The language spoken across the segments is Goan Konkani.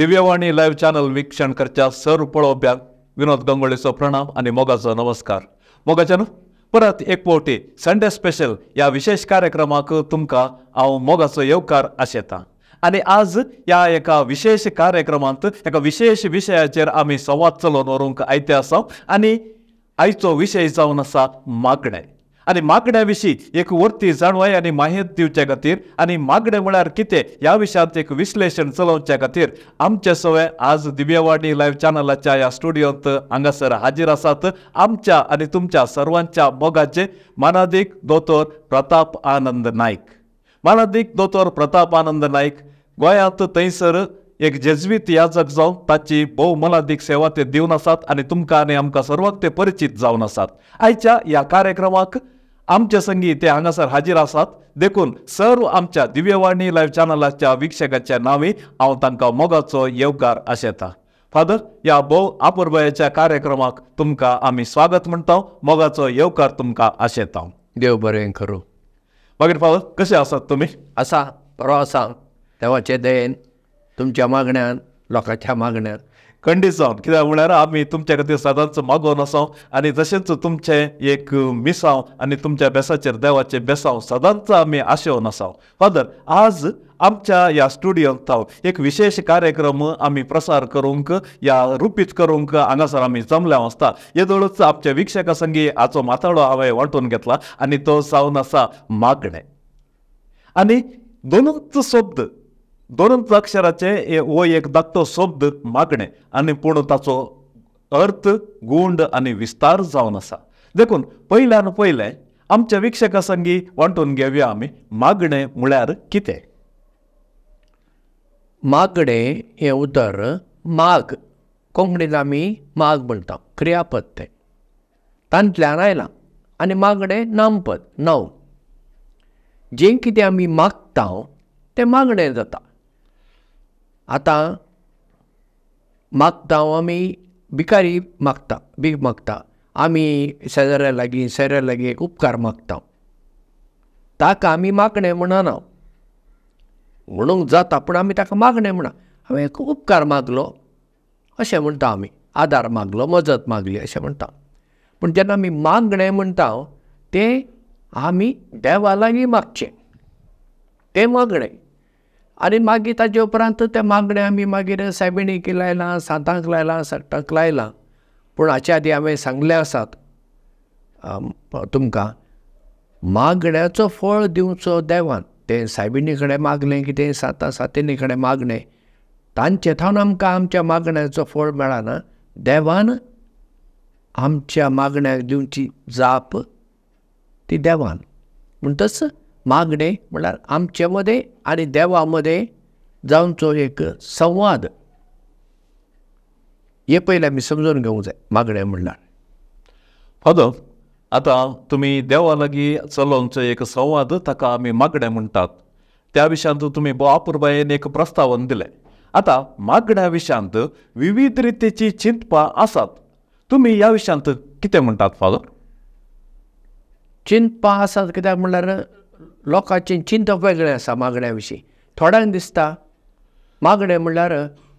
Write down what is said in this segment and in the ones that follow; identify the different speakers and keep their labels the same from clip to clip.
Speaker 1: दिव्यवाणी लायव्ह चॅनल वीक्षण करच्या सर्व पळोवप्यांक विनोद गंगोळीचो प्रणाम आनी मोगाचो नमस्कार. मोगाच्यान परत एक फावटी संडे स्पेशल ह्या विशेष कार्यक्रमाक तुमकां हांव मोगाचो येवकार आशेतां. आनी आज ह्या एका विशेष कार्यक्रमांत एका विशेष विशयाचेर आमी संवाद चलोवन व्हरूंक आयते आसा आनी आयचो विशय जावन आसा मागणें. आनी मागण्या विशीं एक वर्ती जाणवाय आनी माहिती दिवचे खातीर आनी मागणें म्हळ्यार कितें ह्या विशयांत एक विश्लेशण चलोवचे खातीर आमचे सवे आज दिव्यवाणी लायव्ह चॅनलाच्या ह्या स्टुडियोंत हांगासर हाजीर आसात आमच्या आनी तुमच्या सर्वांच्या मोगाचे मानादीक दोतोर प्रताप आनंद नायक. मानादीक दोतोर प्रताप आनंद नायक गोंयांत थंयसर एक जेज्वीत याजक जावन ताची भोव मोलादीक सेवा ते दिवन आसात आनी तुमकां आनी आमकां सर्वांक ते परिचीत जावन आसात. आयच्या ह्या कार्यक्रमाक आमचे संगी ते हांगासर हाजीर आसात देखून सर्व आमच्या दिव्यवाणी लायव्ह चॅनलाच्या वीक्षकाच्या नांवी हांव तांकां मोगाचो येवकार आशेतां. फादर, ह्या भोव आपुरबायेच्या कार्यक्रमाक तुमकां आमी स्वागत म्हणटा, मोगाचो येवकार तुमकां आशेतां.
Speaker 2: देव बरें करूं.
Speaker 1: मागीर फादर, कशें आसात तुमी?
Speaker 2: आसा, बरो आसा, देवाचे दयेन, तुमच्या मागण्यान, लोकांच्या मागण्यान.
Speaker 1: खंडीत जावन, कित्याक म्हळ्यार आमी तुमच्या खातीर सदांच मागोवन आसा आनी तशेंच तुमचें एक मिसांव आनी तुमच्या बेसाचेर देवाचें बेसांव सदांच आमी आशेवन आसा. फादर, आज आमच्या ह्या स्टुडियोंत एक विशेष कार्यक्रम आमी प्रसार करूंक या रुपीत करूंक हांगासर आमी जमल्या आसता. येदोळच आमच्या वीक्षका संगी हाचो माथाळो हांवें वांटून घेतला आनी तो जावन आसा मागणें. आनी दोनूच शब्द, दोनूच अक्षराचे हो एक धाकटो शब्द मागणें आनी पूण ताचो अर्थ गुंड आनी विस्तार जावन आसा. देखून पयल्यान पयलें आमच्या वीक्षका संगी वांटून घेवया आमी मागणें म्हळ्यार कितें.
Speaker 2: मागणें हें उतर माग, कोंकणींत आमी माग म्हणटा, क्रियापद तें तांतल्यान आयलां आनी मागणें नामपद, नांव. जें कितें आमी मागता तें मागणें जाता. आतां मागता आमी भिकारी मागता, भीक मागता, आमी शेजाऱ्या लागीं सोयऱ्या लागीं एक उपकार मागता, ताका आमी मागणें म्हणना. म्हणूंक जाता पूण आमी ताका मागणें म्हणा. हांवें एक उपकार मागलो अशें म्हणटा आमी, आदार मागलो, मजत मागली अशें म्हणटा. पूण जेन्ना आमी मागणें म्हणटा तें आमी देवा लागीं मागचें, तें मागणें. आनी मागीर ताजे उपरांत तें मागणें आमी मागीर सायबिणीक लायलां, सांतांक लायलां, सट्टांक लायलां. पूण हाचे आदी हांवें सांगलें आसात तुमकां, मागण्याचो फळ दिवचो देवान. तें सायबिणी कडेन मागलें कितें, सांतां सातिणी कडेन मागणें, तांचे थावन आमकां आमच्या मागण्याचो फळ मेळना. देवान आमच्या मागण्याक दिवची जाप ती देवान. म्हणटच मागणें म्हळ्यार आमचे मदें आनी देवा मदें जावचो एक संवाद. हे पयलें आमी समजून घेवंक जाय मागणें म्हणल्यार.
Speaker 1: फादर, आतां तुमी देवा लागीं चलोवचो एक संवाद ताका आमी मागणें म्हणटात. त्या विशयांत तुमी भोव आपुरबायेन एक प्रस्तावन दिलें. आतां मागण्या विशयांत विविध रितीची चिंतपां आसात, तुमी ह्या विशयांत कितें म्हणटात फादर?
Speaker 2: चिंतपां आसात कित्याक म्हणल्यार लोकांचें चिंतप वेगळें आसा मागण्या विशीं. थोड्यांक दिसता मागणें म्हणल्यार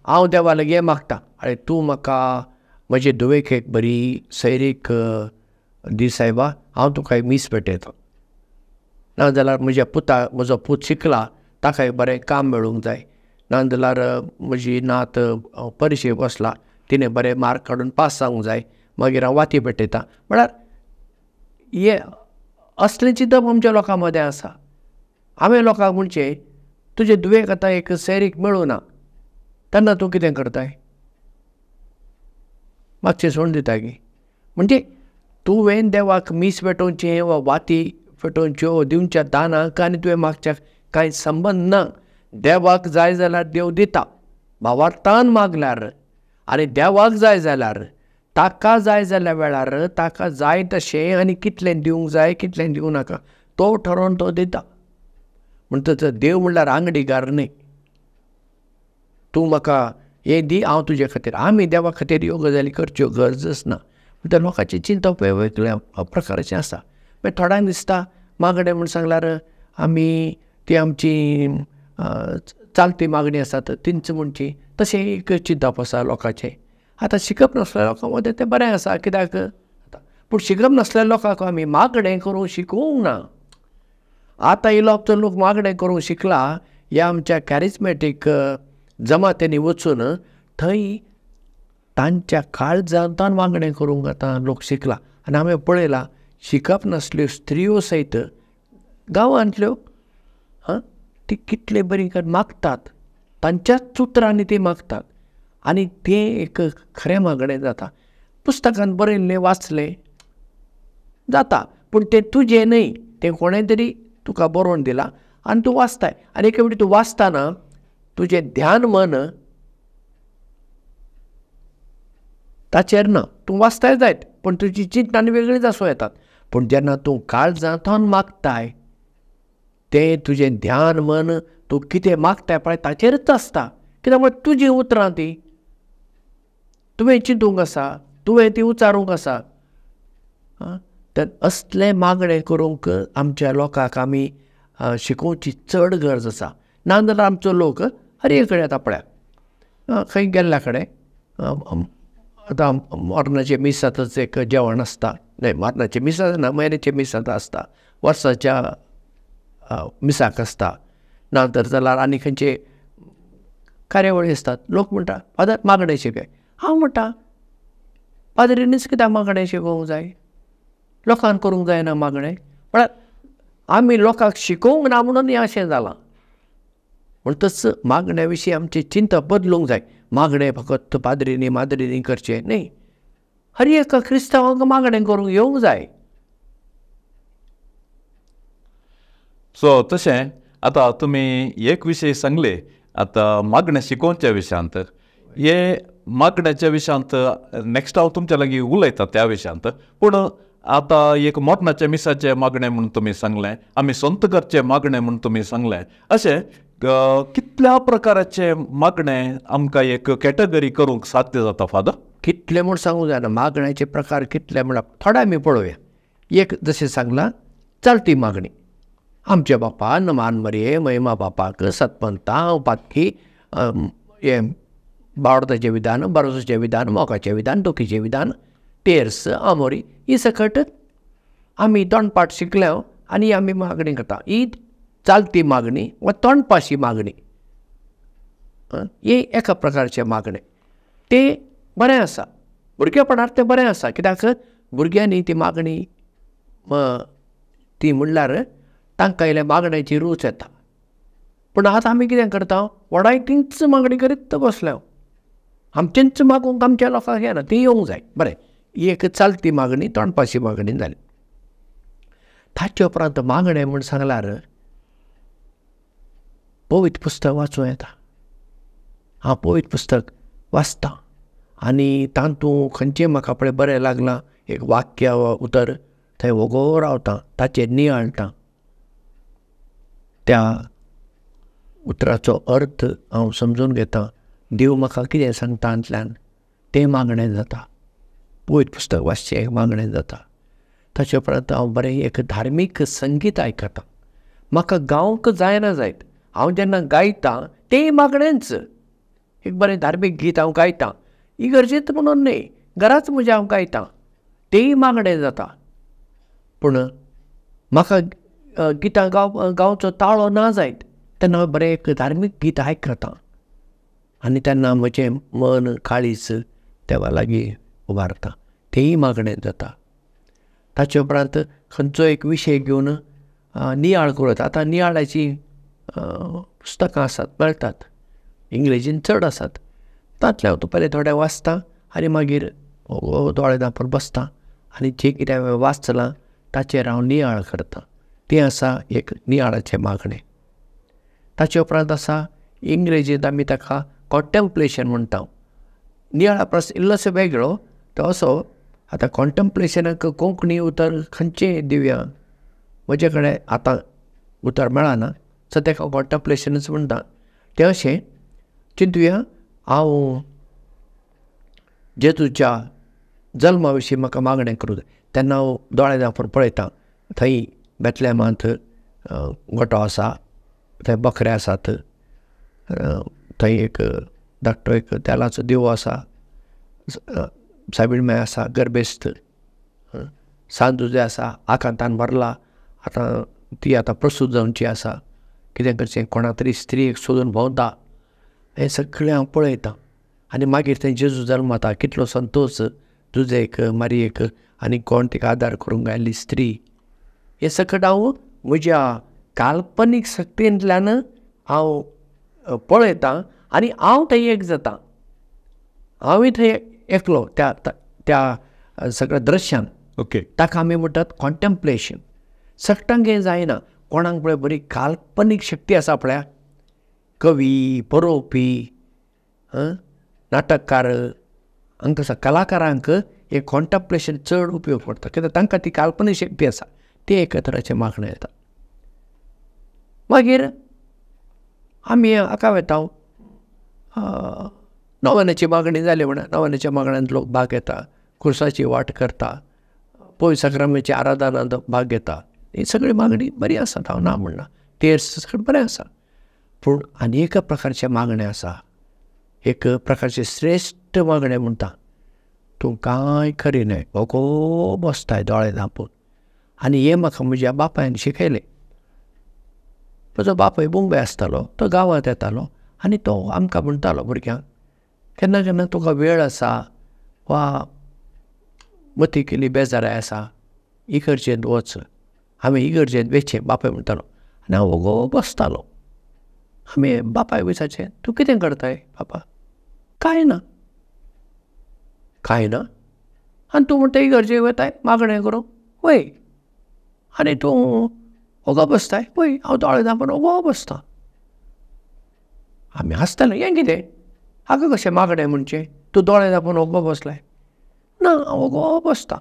Speaker 2: हांव देवा लागीं मागता, आरे तूं म्हाका म्हजे धुवेक एक बरी सैरीक दी सायबा, हांव तुका एक मीस भेटयता. नाजाल्यार म्हज्या पुता, म्हजो पूत शिकला ताका एक बरें काम मेळूंक जाय. नाजाल्यार म्हजी नात परिक्षेक बसला तिणें बरें मार्क काडून पास जावंक जाय, मागीर हांव वाती पेटयता. म्हळ्यार हें असलें चिंतप आमच्या लोकां मदें आसा. हांवें लोकांक म्हणचें, तुजे धुवेक आतां एक सैरीक मेळूं ना तेन्ना तूं कितें करताय? मातशें सोडून दिता गी? म्हणजे तुवें देवाक मीस पेटोवचें वा वाती पेटोवच्यो दिवच्या दानाक आनी तुवें मागच्याक कांय संबंद ना. देवाक जाय जाल्यार देव दिता, भावार्थान मागल्यार. आनी देवाक जाय जाल्यार, ताका जाय जाल्या वेळार ताका जाय तशें आनी कितलें दिवंक जाय कितलें दिवं नाका तो ठरोवन तो दिता. म्हणटच देव म्हणल्यार आंगडीगार न्ही. तूं म्हाका हें दी, हांव तुजे खातीर. आमी देवा खातीर ह्यो गजाली करच्यो गरजच ना. म्हणटा लोकांचें चिंतप वेगवेगळ्या प्रकाराचें आसा. मागीर थोड्यांक दिसता मागणें म्हूण सांगल्यार आमी ती आमची चालती मागणी आसात तींच म्हणची, तशें एक चिंतप आसा लोकांचें. आतां शिकप नासल्या लोकां मदें तें बरें आसा, कित्याक पूण शिकप नासल्या लोकांक आमी मागणें करूंक शिकोवंक ना. आतां इल्लो आमचो लोक मागणें करूंक शिकला ह्या आमच्या कॅरिजमॅटीक जमातींनी वचून थंय तांच्या काळजांतान मागणें करूंक आतां लोक शिकला. आनी हांवें पळयलां शिकप नासल्यो स्त्रियो सयत गांवांतल्यो हां ती कितले बरी मागतात, तांच्याच उतरांनी ती मागतात आनी तें एक खरें मागणें जाता. पुस्तकान बरयल्लें वाचलें जाता, पूण तें तुजें न्हय, तें कोणें तरी तुका बरोवन दिलां आनी तूं वाचताय. आनी एके फावटी तूं वाचतना तुजें ध्यान मन ताचेर ना, तूं वाचताय जायत पूण तुजी चिंतनां वेगळीच आसूं येतात. पूण जेन्ना तूं काळजांतल्यान मागताय तें तुजें ध्यान मन तूं कितें मागताय पळय ताचेरच आसता, कित्याक म्हळ्यार तुजीं उतरां तीं तुवें चिंतूंक आसा, तुवें ती उचारूंक आसा. तर असलें मागणें करूंक आमच्या लोकांक आमी शिकोवची चड गरज आसा. ना जाल्यार आमचो लोक हर एक कडेन आतां पळयात खंय गेल्ल्या कडेन आतां मरणाचें मिसाचें एक जेवण आसता, न्हय मरणाचें मिसाच ना, म्हयन्याचें मिसाच आसता, वर्साच्या मिसाक आसता, ना तर जाल्यार आनी खंयचे कार्यावळी आसतात. लोक म्हणटा फादर मागणें शिकय. हांव म्हणटा पाद्रीनीच कित्याक मागणें शिकोवंक जाय, लोकांक करूंक जायना मागणें? म्हळ्यार आमी लोकांक शिकोवंक ना म्हणून हें अशें जालां. म्हणटच मागण्या विशीं आमचें चिंतप बदलूंक जाय. मागणें फकत पाद्रीनी माद्रीनी करचें न्ही, हर एका क्रिस्तांवांक मागणें करूंक येवंक जाय.
Speaker 1: सो तशें आतां तुमी एक विशय सांगले आतां मागणें शिकोवच्या विशयांत, हे मागण्याच्या विशयांत नॅक्स्ट हांव तुमच्या लागीं उलयता त्या विशयांत. पूण आतां एक मरणाच्या मिसाचें मागणें म्हूण तुमी सांगलें, आमी संत करचें मागणें म्हूण तुमी सांगलें, अशें कितल्या प्रकाराचें मागणें आमकां एक कॅटेगरी करूंक साध्य जाता फादर?
Speaker 2: कितलें म्हूण सांगूंक जायना, मागण्याचे प्रकार कितले म्हळ्यार थोडे आमी पळोवया. एक जशें सांगलां चलती मागणी, आमच्या बापान मान मरये महिमा बापाक सतपंतां पातकी हें बावडताचें विधान, बरोसाचें विधान, मोगाचें विधान, दुखीचें विधान, तेर्स, आमोरी, ही सकट आमी तोंडपाठ शिकल्या आनी आमी मागणी करता. ही चालती मागणी वा तोंडपाशी मागणी ही एका प्रकारचें मागणें, तें बरें आसा. भुरगेपणार तें बरें आसा, कित्याक भुरग्यांनी ती मागणी ती म्हणल्यार तांकां इल्लें मागण्याची रूच येता. पूण आतां आमी कितें करता, व्हडांय तींच मागणी करीत बसल्या, आमचेंच मागूंक आमच्या लोकांक येना, ती येवंक जाय. बरें, ही एक चलती मागणी तोंडपाशी मागणी जाली. ताचे उपरांत मागणें म्हूण सांगल्यार पवित्र पुस्तक वाचूं येता. हांव पवित्र पुस्तक वाचतां आनी तातूंत खंयचें म्हाका पळय बरें लागलां एक वाक्य वा उतर थंय वोगो रावता, ताचेर नियाळटा, त्या उतराचो अर्थ हांव समजून घेता, देव म्हाका कितें सांगता हातूंतल्यान तें मागणें जाता. पवित्र पुस्तक वाचचें एक मागणें जाता. ताचे उपरांत हांव बरें एक धार्मीक संगीत आयकता. म्हाका गावंक जायना जायत, हांव जेन्ना गायतां तें मागणेंच. एक बरें धार्मीक गीत हांव गायतां, इगर्जेंत म्हणून न्हय, घराच म्हज्या हांव गायतां, तेंय मागणें जाता. पूण म्हाका गितां गावचो ताळो ना जायत तेन्ना हांव बरें एक धार्मीक गीत आयकतां आनी तेन्ना म्हजें मन काळीज देवा लागीं उबारता, तेंय मागणें जाता. ताचे उपरांत खंयचो एक विशय घेवन नियाळ करूं येता. आतां नियाळाची पुस्तकां आसात, मेळटात, इंग्लेजीन चड आसात, तांतलें हांव पयलें थोडें वाचतां आनी मागीर दोळे धांपून बसता आनी जें कितें हांवें वाचलां ताचेर हांव नियाळ करतां. तें आसा एक नियाळाचें मागणें. ताचे उपरांत आसा इंग्लेजींत आमी ताका कॉन्टेम्पलेशन म्हणटा. नियाळा परस इल्लोसो वेगळो तो असो. आतां कॉन्टेम्पलेशनाक कोंकणी उतर खंयचें दिवया, म्हजे कडेन आतां उतर मेळना, सो ताका कॉन्टेम्पलेशनूच म्हणटा. तें अशें चिंतुया, हांव जेजूच्या जल्मा विशीं म्हाका मागणें करूं जाय तेन्ना हांव दोळे धांपून पळयतां, थंय बेतलेमांत गोठो आसा, थंय बकरे आसात, थंय एक धाकटो एक तेलाचो दिवो आसा, सायबीण माय आसा गर्भेस्त, सांत जुजे आसा आकांतान भरला, आतां ती आतां प्रसूत जावची आसा, कितें करचें, कोणा तरी स्त्रीक सोदून भोंवता, हें सगळें हांव पळयतां. आनी मागीर थंय जेजू जल्मता, कितलो संतोश जुजेक मारयेक आनी कोण तिका आदार करूंक आयिल्ली स्त्री. हें सगळें हांव म्हज्या काल्पनीक शक्तींतल्यान हांव पळयतां आनी हांव थंय एक जाता, हांवूय थंय एकलो त्या त्या सगळ्या दृश्यान.
Speaker 1: ओके,
Speaker 2: ताका आमी म्हणटात कॉन्टेम्पलेशन. सगळ्यांक हें जायना, कोणाक पळय बरी काल्पनीक शक्ती आसा पळया, कवी, बरोवपी, नाटककार, हांकां कलाकारांक हें कॉन्टेम्पलेशन चड उपयोग पडटा, कित्याक तांकां ती काल्पनीक शक्ती आसा, ते एका तराचें मागणें येता. मागीर आमी हाका वता, नव्याची मागणी जाली म्हणा, नव्याच्या मागण्यांत लोक भाग घेता, खुर्साची वाट करता, पयस साक्रामेंतच्या आराधनांत भाग घेता, ही सगळी मागणी बरी आसा, हांव ना म्हणना, तेर्स सगळें बरें आसा. पूण आनी एका प्रकारचें मागणें आसा, एक प्रकारचें श्रेश्ठ मागणें म्हणटा, तूं कांय खरी न्हय, वोगो बसताय दोळे धांपून. आनी हें म्हाका म्हज्या बापायन शिकयलें. म्हजो बापूय मुंबय आसतालो, तो गांवांत येतालो आनी तो आमकां म्हणटालो भुरग्यांक, केन्ना केन्ना तुका वेळ आसा वा मती केली बेजाराय आसा, इगर्जेंत वच, हांवें इगर्जेंत वचचें बापूय म्हणटालो. आनी हांव वोगो बसतालो. आमी बापायक विचारचें, तूं कितें करताय बापा? कांय ना. कांय ना? आनी तूं म्हणटा इगर्जेक वताय मागणें करूंक? वय. आनी तूं वोगो बसताय? वय, हांव दोळे धांपून वोगो बसतां. आमी हांसताले, हें कितें, हाका कशें मागणें म्हणचें, तूं दोळे धांपून वोगो बसलाय? ना, हांव वोगो बसतां,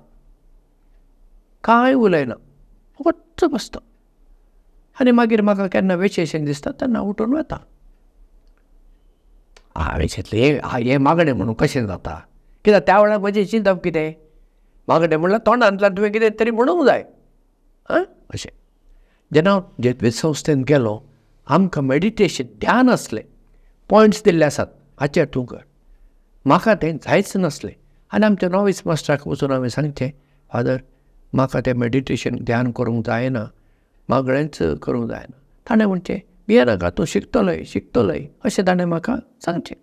Speaker 2: कांय उलयना, वोगोच बसता. आनी मागीर म्हाका केन्ना वेचेशें दिसता तेन्ना उठून वता. हांवें चिंतलें हें मागणें म्हणून कशें जाता, कित्याक त्या वेळार म्हजें चिंतप कितें, मागणें म्हणल्यार तोंडांतल्यान तुवें कितें तरी म्हणूंक जाय, आं अशें. जेन्ना हांव जेजवीत संस्थेंत गेलो, आमकां मेडिटेशन ध्यान आसलें, पॉयंट्स दिल्ले आसात हाचेर तूं कर, म्हाका तें जायच नासलें. आनी आमच्या नॉवीस मास्टराक वचून हांवें सांगचें, फादर म्हाका तें मेडिटेशन ध्यान करूंक जायना, मागणेंच करूंक जायना. ताणें म्हणचें, भियेनाका, तूं शिकतलोय शिकतलोय, अशें ताणें म्हाका सांगचें.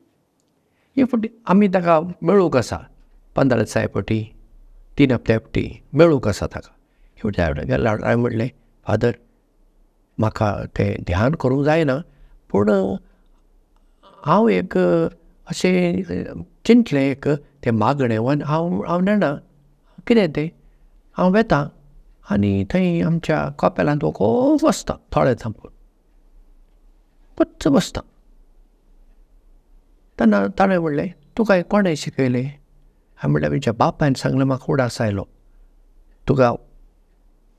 Speaker 2: हे फावटी आमी ताका मेळूंक आसा, 15 दिसां फावटी, 3 हप्त्या फावटी मेळूंक आसा ताका. हे फावटी गेल्या हांवें म्हणलें, फादर म्हाका तें ध्यान करूंक जायना, पूण हांव एक अशें चिंतलें, एक तें मागणें हांव हांव नेणा कितें तें, हांव वेता आनी थंय आमच्या कपेलांत वोगो बसता, दोळे धांपून गच्च बसता. तेन्ना ताणें म्हणलें, तुका कोणें शिकयलें? हांवें म्हणलें, म्हज्या बापायन सांगलें, म्हाका उडास आयलो, तुका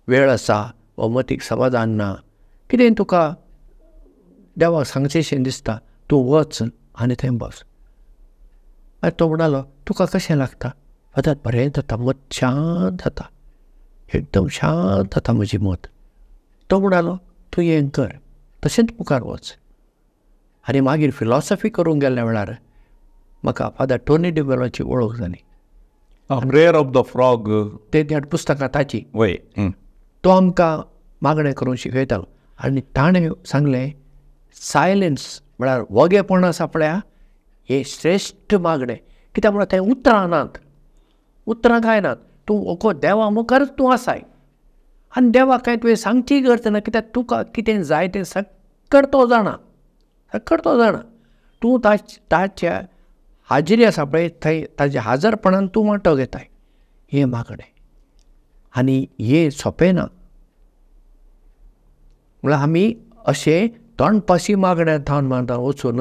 Speaker 2: वेळ आसा वा मतीक समाधान ना, कितें तुका देवाक सांगचेंशें दिसता, तूं वच आनी थंय बस. मागीर तो म्हणालो, तुका कशें लागता? फादर बरें जाता, मत शांत जाता, एकदम शांत जाता म्हजी मत. तो म्हणालो, तूं हें कर, तशेंच मुखार वच. आनी मागीर फिलॉसॉफी करूंक गेल्ल्या वेळार म्हाका फादर टोनी डिमेलोची वळख जाली.
Speaker 1: प्रेयर ऑफ the frog
Speaker 2: ते त्या पुस्तकां ताची,
Speaker 1: वय,
Speaker 2: तो आमकां मागणें करूंक शिकयतालो. आनी ताणें सांगलें, सायलन्स म्हळ्यार वोगेपण आसा पळया, हें श्रेश्ठ मागणें. कित्याक म्हळ्यार थंय उतरां नात, उतरां कांय नात, तूं वोगो देवा मुखारच तूं आसाय आनी देवाक कांय तुवें सांगची गरज ना, कित्याक तुका कितें जाय तें सक्कड तो जाणा, सक्कड तो जाणा. तूं ताच्या हाजिरी आसा पळय थंय ताच्या हाजरपणान तूं वांटो घेताय, हें मागणें. आनी हें सोंपें ना, म्हळ्यार आमी अशें तोंडपाशी मागण्या थावन मागता वचून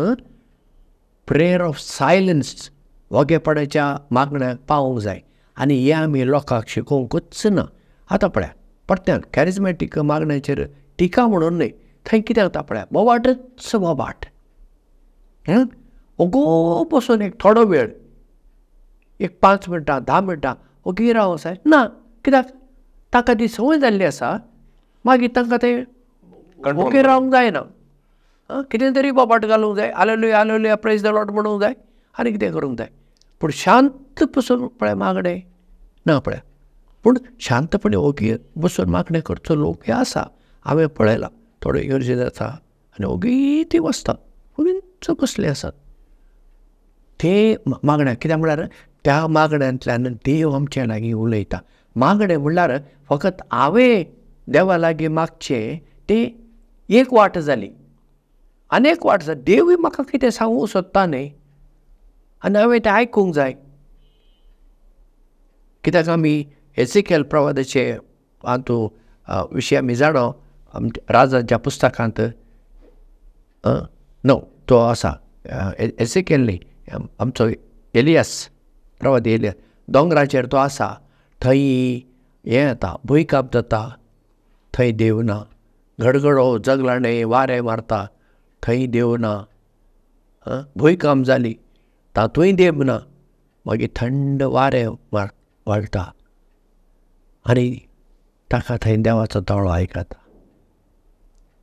Speaker 2: प्रेयर ऑफ सायलन्स वोगेपणाच्या मागण्याक पावूंक जाय. आनी हें आमी लोकांक शिकोवंकूच ना. आतां पळया परत्यान कॅरिजमॅटीक मागण्याचेर टिका म्हणून न्हय, थंय कितें जाता पळया, बोवाटच बोवाट, ओगो बसून एक थोडो वेळ, एक 5 मिनटां 10 मिनटां ओगी रावूंक जाय ना, कित्याक ताका ती संवय जाल्ली आसा, मागीर तांकां तें ओगी रावंक जायना. कितें तरी बोबाट घालूंक जाय, hallelujah hallelujah praise the Lord म्हणूंक जाय आनी कितें करूंक जाय. पूण शांत बसून पळय मागणें ना पळय, पूण शांतपणे ओगी बसून मागणें करचो लोक हे आसा, हांवें पळयलां. थोडे इगर्जेंत आसा आनी ओगी ती बसतात, ओगीच बसले आसात ते मागण्या. कित्याक म्हळ्यार त्या मागण्यांतल्यान देव आमच्या लागीं उलयता. मागणें म्हणल्यार फकत हांवें देवा लागीं मागचें तें एक वाट जाली, आनी एक वाट जाली देवूय म्हाका कितें सांगूंक सोदता न्ही, आनी हांवें तें आयकूंक जाय. कित्याक आमी एझेकियल प्रवादाचे हातूंत विशय आमी जाणो, राजाच्या पुस्तकांत न्हू तो आसा एझेकियल न्ही, आमचो एलियास प्रवादी एलियास दोंगराचेर तो आसा, थंय हें येता भुंयकांप जाता, थंय देव ना, गडगडो जगलाणें वारें मारता थंय देव ना, भुंयकांप जाली तातूंय देव ना, मागीर थंड वारें वाळटा आनी ताका थंय देवाचो ताळो आयकता.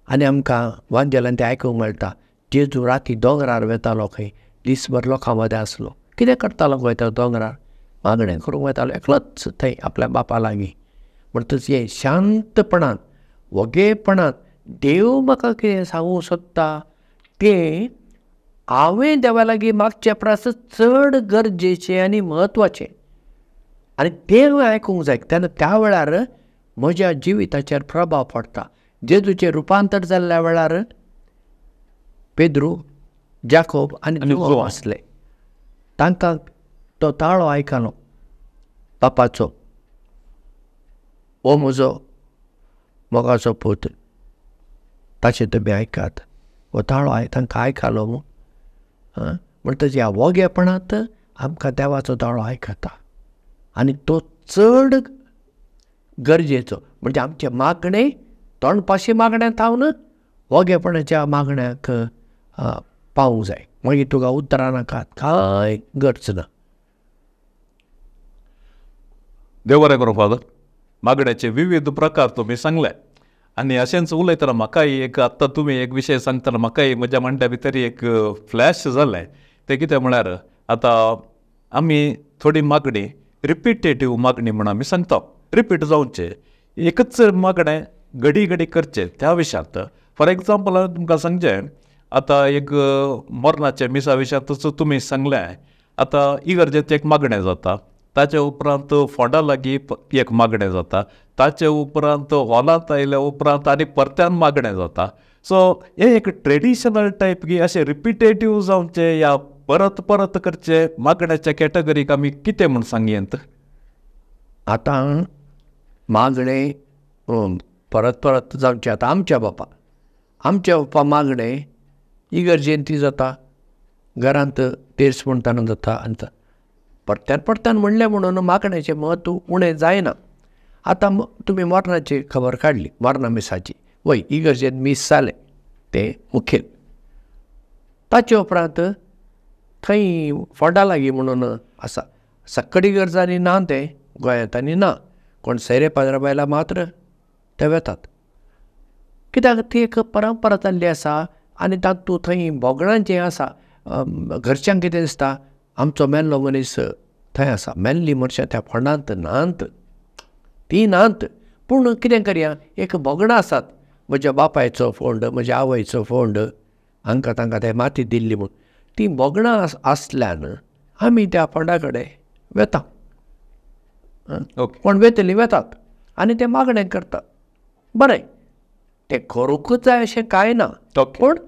Speaker 2: आनी आमकां वांजेलान तें आयकूंक मेळटा, जेजू राती दोंगरार वेतालो खंय, दीसभर लोकां मदें आसलो, कितें करतालो खंय तो दोंगरार, मागणें करूंक वतालो एकलोच थंय आपल्या बापा लागीं. म्हणटच हें शांतपणान वोगेपणान देव म्हाका कितें सांगूंक सोदता तें हांवें देवा लागीं मागचे परस चड गरजेचें आनी म्हत्वाचें, आनी तें हांवें आयकूंक जाय. तेन्ना त्या वेळार म्हज्या जिविताचेर प्रभाव पडटा. जेजूचें रुपांतर जाल्ल्या वेळार पेद्रू, जाकोब आनी जुआंव आसले, तांकां तो ताळो आयकलो बापाचो, हो म्हजो मोगाचो पूत, ताचें तुमी आयकात. हो ताळो तांकां आयकलो मू. म्हणटच ह्या वोगेपणांत आमकां देवाचो ताळो आयकता आनी तो चड गरजेचो. म्हणजे आमचें मागणें तोंडपाशी मागण्या थावन वोगेपणाच्या मागण्याक पावूंक जाय. मागीर तुका उतरां नाकात, कांय गरज ना.
Speaker 1: देव बरें करूं फादर. मागण्याचे विविध प्रकार तुमी सांगले आनी अशेंच उलयतना म्हाकाय एक आत्तां तुमी एक विशय सांगतना म्हाकाय म्हज्या मांड्या भितर एक फ्लॅश जालें. तें कितें म्हळ्यार आतां आमी थोडी मागणी रिपिटेटीव मागणी म्हूण आमी सांगता, रिपीट जावचें, एकच मागणें घडी घडी करचें त्या विशयांत. फॉर एग्जाम्पल हांवें तुमकां सांगचें, आतां एक मरणाच्या मिसा विशयांतूच तुमी सांगलें, आतां इगर्जेंत एक मागणें जाता, ताचे उपरांत फोंडा लागीं एक मागणें जाता, ताचे उपरांत हॉलांत आयल्या उपरांत आनी परत्यान मागणें जाता. सो हें एक ट्रेडिशनल टायप की अशें रिपिटेटीव जावचें या परत परत करचें मागण्याच्या कॅटेगरीक आमी कितें म्हूण सांगयेंत?
Speaker 2: आतां मागणें परत परत जावचें. आतां आमच्या बापा, आमच्या बापा मागणें इगर्जेंत ती जाता, घरांत तेर्स म्हणटाना जाता, आनी परत्यान परत्यान म्हणलें म्हणून मागण्याचें म्हत्व उणें जायना. आतां तुमी मरणाची खबर काडली, मरणा मिसाची, वय इगर्जेंत मीस जालें तें मुखेल. ताचे उपरांत थंय फोंडा लागीं म्हणून आसा, सक्कडी गरजांनी ना तें गोंयांत आनी ना, कोण सैरे पाद्रा बायलां मात्र ते वेतात, कित्याक ती एक परंपरा जाल्ली आसा. आनी तातूंत थंय भोगणांचें आसा, घरच्यांक कितें दिसता आमचो मेल्लो मनीस थंय आसा, मेल्ली मनशां त्या फोंडांत नात, ती नात, पूण कितें करया एक भोगणां आसात, म्हज्या बापायचो फोंड, म्हज्या आवयचो फोंड, हांकां तांकां ते माती दिल्ली म्हूण, ती भोगणां आसल्यान आमी त्या फोंडा कडेन वेता, कोण वेतली वेतात आनी ते मागणें करतात. बरें, तें करूंकच जाय अशें कांय ना, पूण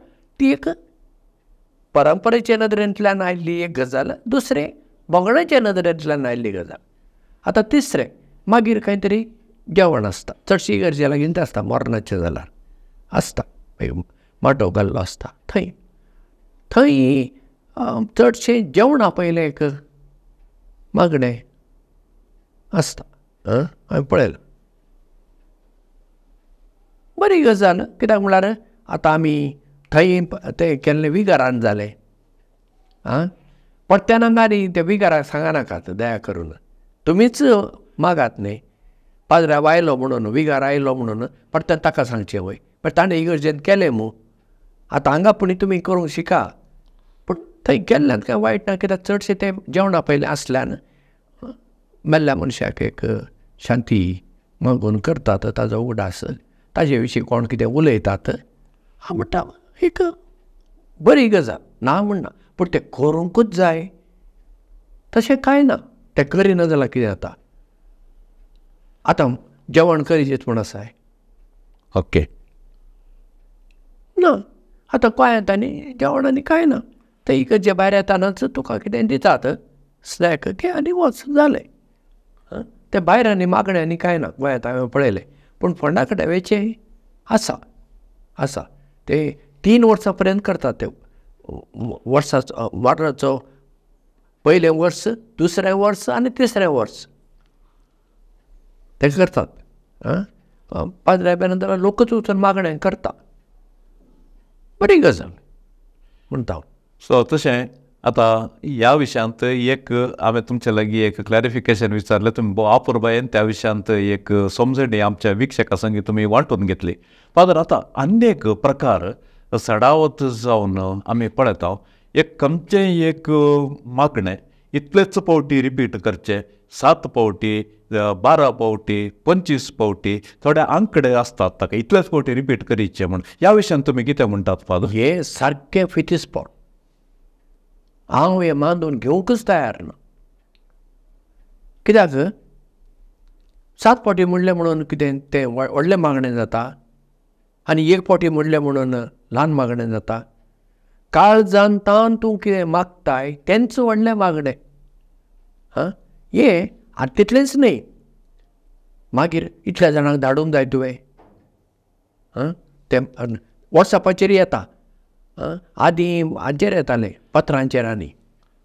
Speaker 2: ती एक परंपरेचे नदरेंतल्यान आयिल्ली एक गजाल, दुसरें भोगण्याचे नदरेंतल्यान आयिल्ली गजाल. आतां तिसरें मागीर खंय तरी जेवण आसता, चडशी इगर्जे लागीं आसता, मरणाचें जाल्यार आसता, माटोव घाल्लो आसता, थंय थंय चडशें जेवणा पयलें एक मागणें आसता. हांवें पळयलां, बरी गजाल. कित्याक म्हळ्यार आतां आमी थंय तें केल्लें विगारान जालें, आं परत्यान हांगा आनी त्या विगाराक सांगनाकात दया करून, तुमीच मागात न्ही, पाद्र्याव आयलो म्हणून विगार आयलो म्हणून परत्यान ताका सांगचें वय, पण ताणें इगर्जेन केलें मू, आतां हांगा पूण तुमी करूंक शिका, पूण थंय गेल्ल्यान कांय वायट ना, कित्याक चडशें तें जेवणा पयलें आसल्यान मेल्ल्या मनशाक एक शांती मागून करतात, ताजो उगडास, ताजे विशीं कोण कितें उलयतात. हांव म्हणटा एक बरी गजाल, ना म्हणना, पूण तें करूंकूच जाय तशें कांय ना. तें करिना जाल्यार कितें जाता? आतां जेवण करीत म्हूण आसाय,
Speaker 1: ओके
Speaker 2: ना, आतां गोंयांत आनी जेवण आनी कांय ना, ते इगर्जे भायर येतानाच तुका कितें दितात स्नॅक, घे आनी वच, जालें. ते भायर आनी मागणें आनी कांय ना गोंयांत, हांवें पळयलें. पूण फोंडा कडेन वयचें आसा, आसा ते 3 वर्सां पर्यंत करतात ते. वर्साचो वाराचो पयलें वर्स, दुसरें वर्स आनी तिसरें वर्स ते करतात. पाद्र्या बेन जाल्यार लोकूच वचून मागणें करता, बरी गजाल म्हणटा हांव.
Speaker 1: सो तशें आतां ह्या विशयांत एक हांवें तुमचे लागीं एक क्लॅरिफिकेशन विचारलें, तुमी भोव अपुरबायेन त्या विशयांत एक समजणी आमच्या विक्षका संगी तुमी वांटून घेतली. फादर, आतां आनी एक प्रकार सडावत जावन आमी पळयता, एक खंयचें एक मागणें इतलेच पावटी रिपीट करचें, 7 पावटी, 12 पावटी, 25 पावटी, थोडे आंकडे आसतात ताका इतलेच पावटी रिपीट करीचे म्हण, ह्या विशयान तुमी कितें म्हणटात फादर?
Speaker 2: हे सारकें फितीसपण, हांव हें मानून घेवंकच तयार ना. कित्याक 7 पावटी म्हणलें म्हणून कितें तें व्हडलें मागणें जाता आनी 1 पावटी म्हणलें म्हणून ल्हान मागणें जाता? काळजान तान तूं कितें मागताय तेंच व्हडलें मागणें. हां, हें आनी तितलेंच न्हय, मागीर इतल्या जाणांक धाडूंक जाय तुवें. हां, तें वॉट्सॅपाचेर येता, आदीं हाजेर येतालें पत्रांचेर आनी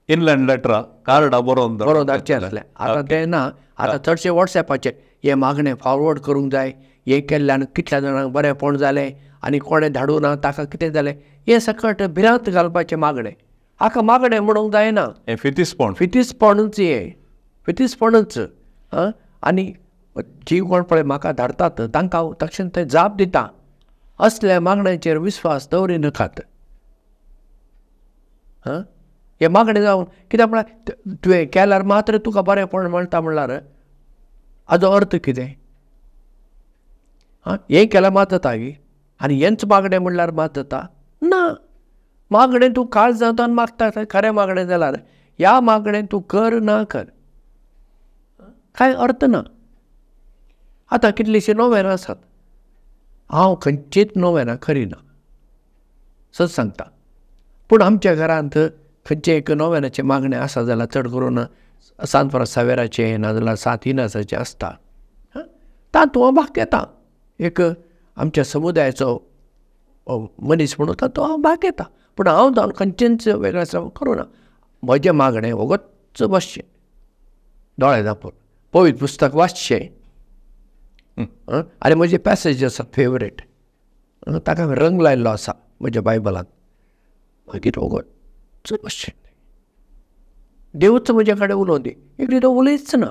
Speaker 1: इनलँड लेटरां कार्डां बरोवन
Speaker 2: बरोवन धाडचें आसलें. आतां तें ना, आतां चडशें वॉट्सॅपाचेर हें मागणें फॉरवर्ड करूंक जाय, हें केल्ल्यान कितल्या जाणांक बरेंपण जालें आनी कोणें धाडूं ना ताका कितें जालें, हें सकट भिरांत घालपाचें मागणें. हाका मागणें म्हणूंक जायना,
Speaker 1: हें फितीसपण,
Speaker 2: फितीसपणूच, हें फितीसपणूच. आं, आनी जी कोण पळय म्हाका धाडटात तांकां हांव तक्षण थंय जाप दिता, असल्या मागण्यांचेर विस्वास दवरिनाकात. हां, हें मागणें जावन कित्याक म्हळ्यार तुवें केल्यार मात्र तुका बरेंपण मेळटा म्हणल्यार हाजो अर्थ कितें? आं, हें केल्यार मात जाता गी आनी हेंच मागणें म्हणल्यार मात जाता ना. मागणें तूं काळजांतल्यान मागता खरें मागणें जाल्यार ह्या मागणें तूं कर ना कर कांय अर्थ ना. आतां कितलींशीं नोवेनां आसात, हांव खंयचीच नोवेनां करिना, सत सांगता. पूण आमच्या घरांत खंयचें एक नोवेनाचें मागणें आसा जाल्यार चड करून सांत फ्रांस सावेराचें नाजाल्यार सांत इनासाचें आसता, तातूंत हांव भाग घेता. एक आमच्या समुदायाचो मनीस म्हणून तातूंत हांव भाग घेता, पूण हांव जावन खंयचेंच वेगळें करूं ना. म्हजें मागणें वगत बसचें, दोळे धांपून पवित्र पुस्तक वाचचें आनी म्हजे पॅसेज आसा फेवरेट, ताका हांवें रंग लायिल्लो आसा म्हज्या बायबलांत, मागीर वगत बसचें, देवूच म्हजे कडेन उलोवं दी. एक तो उलयच ना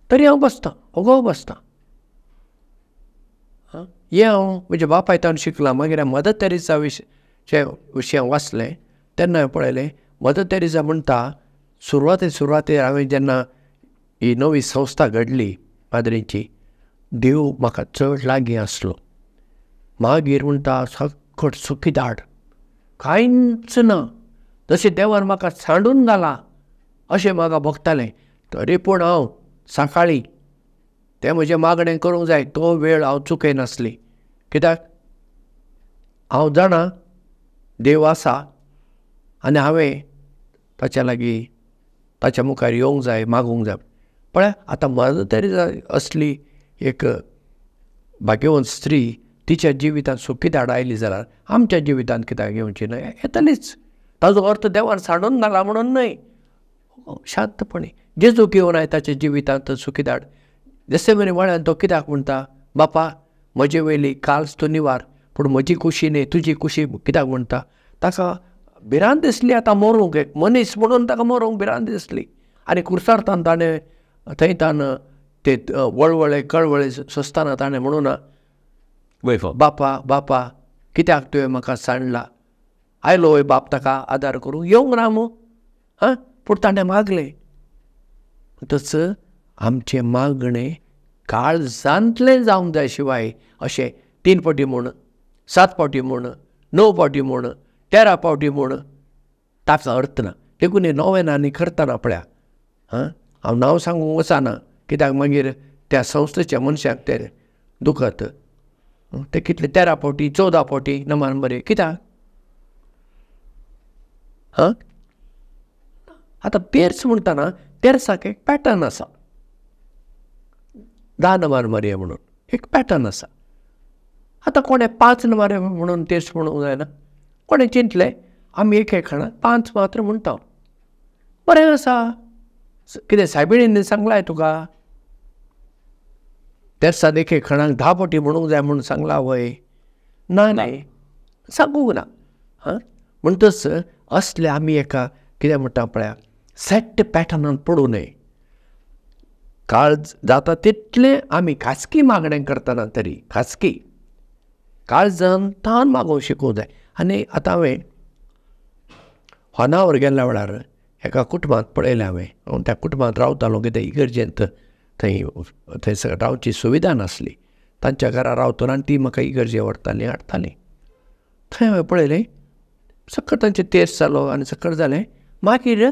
Speaker 2: तरी हांव बसतां, ओगो बसतां. हें हांव म्हज्या बापायतान शिकलां. मागीर हांवें मदर तेरेसा विशय वाचलें तेन्ना हांवें पळयलें, मदर तेरेसा म्हणटा सुरवाते सुरवातेर हांवें जेन्ना ही नवी संस्था घडली पाद्रींची, देव म्हाका चड लागीं आसलो. मागीर म्हणटा सकट सुकी धाड, कांयच ना, जशें देवान म्हाका सांडून घाला अशें म्हाका भोगतालें. तरी पूण हांव सकाळीं तें म्हजें मागणें करूंक जाय तो वेळ हांव चुकयनासली, कित्याक हांव जाणा देव आसा आनी हांवें ताच्या लागीं ताच्या मुखार येवंक जाय, मागूंक जाय. पळय आतां मदर तेरेसा असली एक भाग्यवंत स्त्री तिच्या जिवितांत सुखी धाड आयली जाल्यार आमच्या जिवितांत कित्याक येवची न्हय? येतलीच. ताजो अर्थ देवान सांडून घाला म्हणून न्हय, शांतपणे जेजूक येवन आय ताच्या जिवितांत सुखी धाड. जशें मेरेन वळ्यान तो कित्याक म्हणटा, बापा म्हजे वयली काल्स तूं निवार, पूण म्हजी कुशी न्हय तुजी कुशी कित्याक म्हणटा? ताका भिरांत दिसली आतां मरूंक, एक मनीस म्हणून ताका मरूंक भिरांत दिसली. आनी कुर्सारतान ताणें थंय तान ते वळवळे कळवळे सोंसतना ताणें म्हणूना, बापा बापा कित्याक तुवें म्हाका सांडला? आयलो वय बाप ताका आदार करूंक? येवंक ना मू. आं, पूण ताणें मागलें. तस आमचें मागणें काळजांतलें जावंक जाय शिवाय अशें 3 फावटी म्हूण, 7 फावटी म्हूण, 9 फावटी म्हूण, 13 फावटी म्हूण ताका अर्थ ना. देखून हे नोवेनांनी करतना पळया, आं, हांव नांव सांगूंक वचना कित्याक मागीर त्या संस्थेच्या मनशाक ते दुखत. ते कितले 13 फावटी 14 फावटी नमान बरें कित्याक? हां, आतां तेर्स म्हणटना तेर्साक एक पॅटर्न आसा, 10 नमान मारया म्हणून एक पॅटर्न आसा. आतां कोणें 5 नमार म्हणून तेर्स म्हणूंक जायना, कोणें चिंतलें आमी एक एक खाणां 5 मात्र म्हणटा, बरें आसा. कितें सायबिणीन सांगलां तुका तेर्साक एक एक खणाक 10 फावटी म्हणूंक जाय म्हणून सांगलां वय? ना, न्ही, सांगूंक ना. हां, म्हणटच असले आमी एका कितें म्हणटा पळया सेट पॅटर्नान पडूं नये. काळ जाता तितलें आमी खासगी मागणें करतना तरी खासगी काळजान तान मागोवंक शिकूंक जाय. आनी आतां हांवें होनावर गेल्ल्या वेळार एका कुटुंबांत पळयलें हांवें, हांव त्या कुटुंबांत रावतालो कितें इगर्जेंत थंय थंयसर रावची सुविधा नासली, तांच्या घरा रावतना आनी ती म्हाका इगर्जे व्हरताली हाडटाली. थंय हांवें पळयलें सकट तांचें तेर्स जालो आनी सकट जालें, मागीर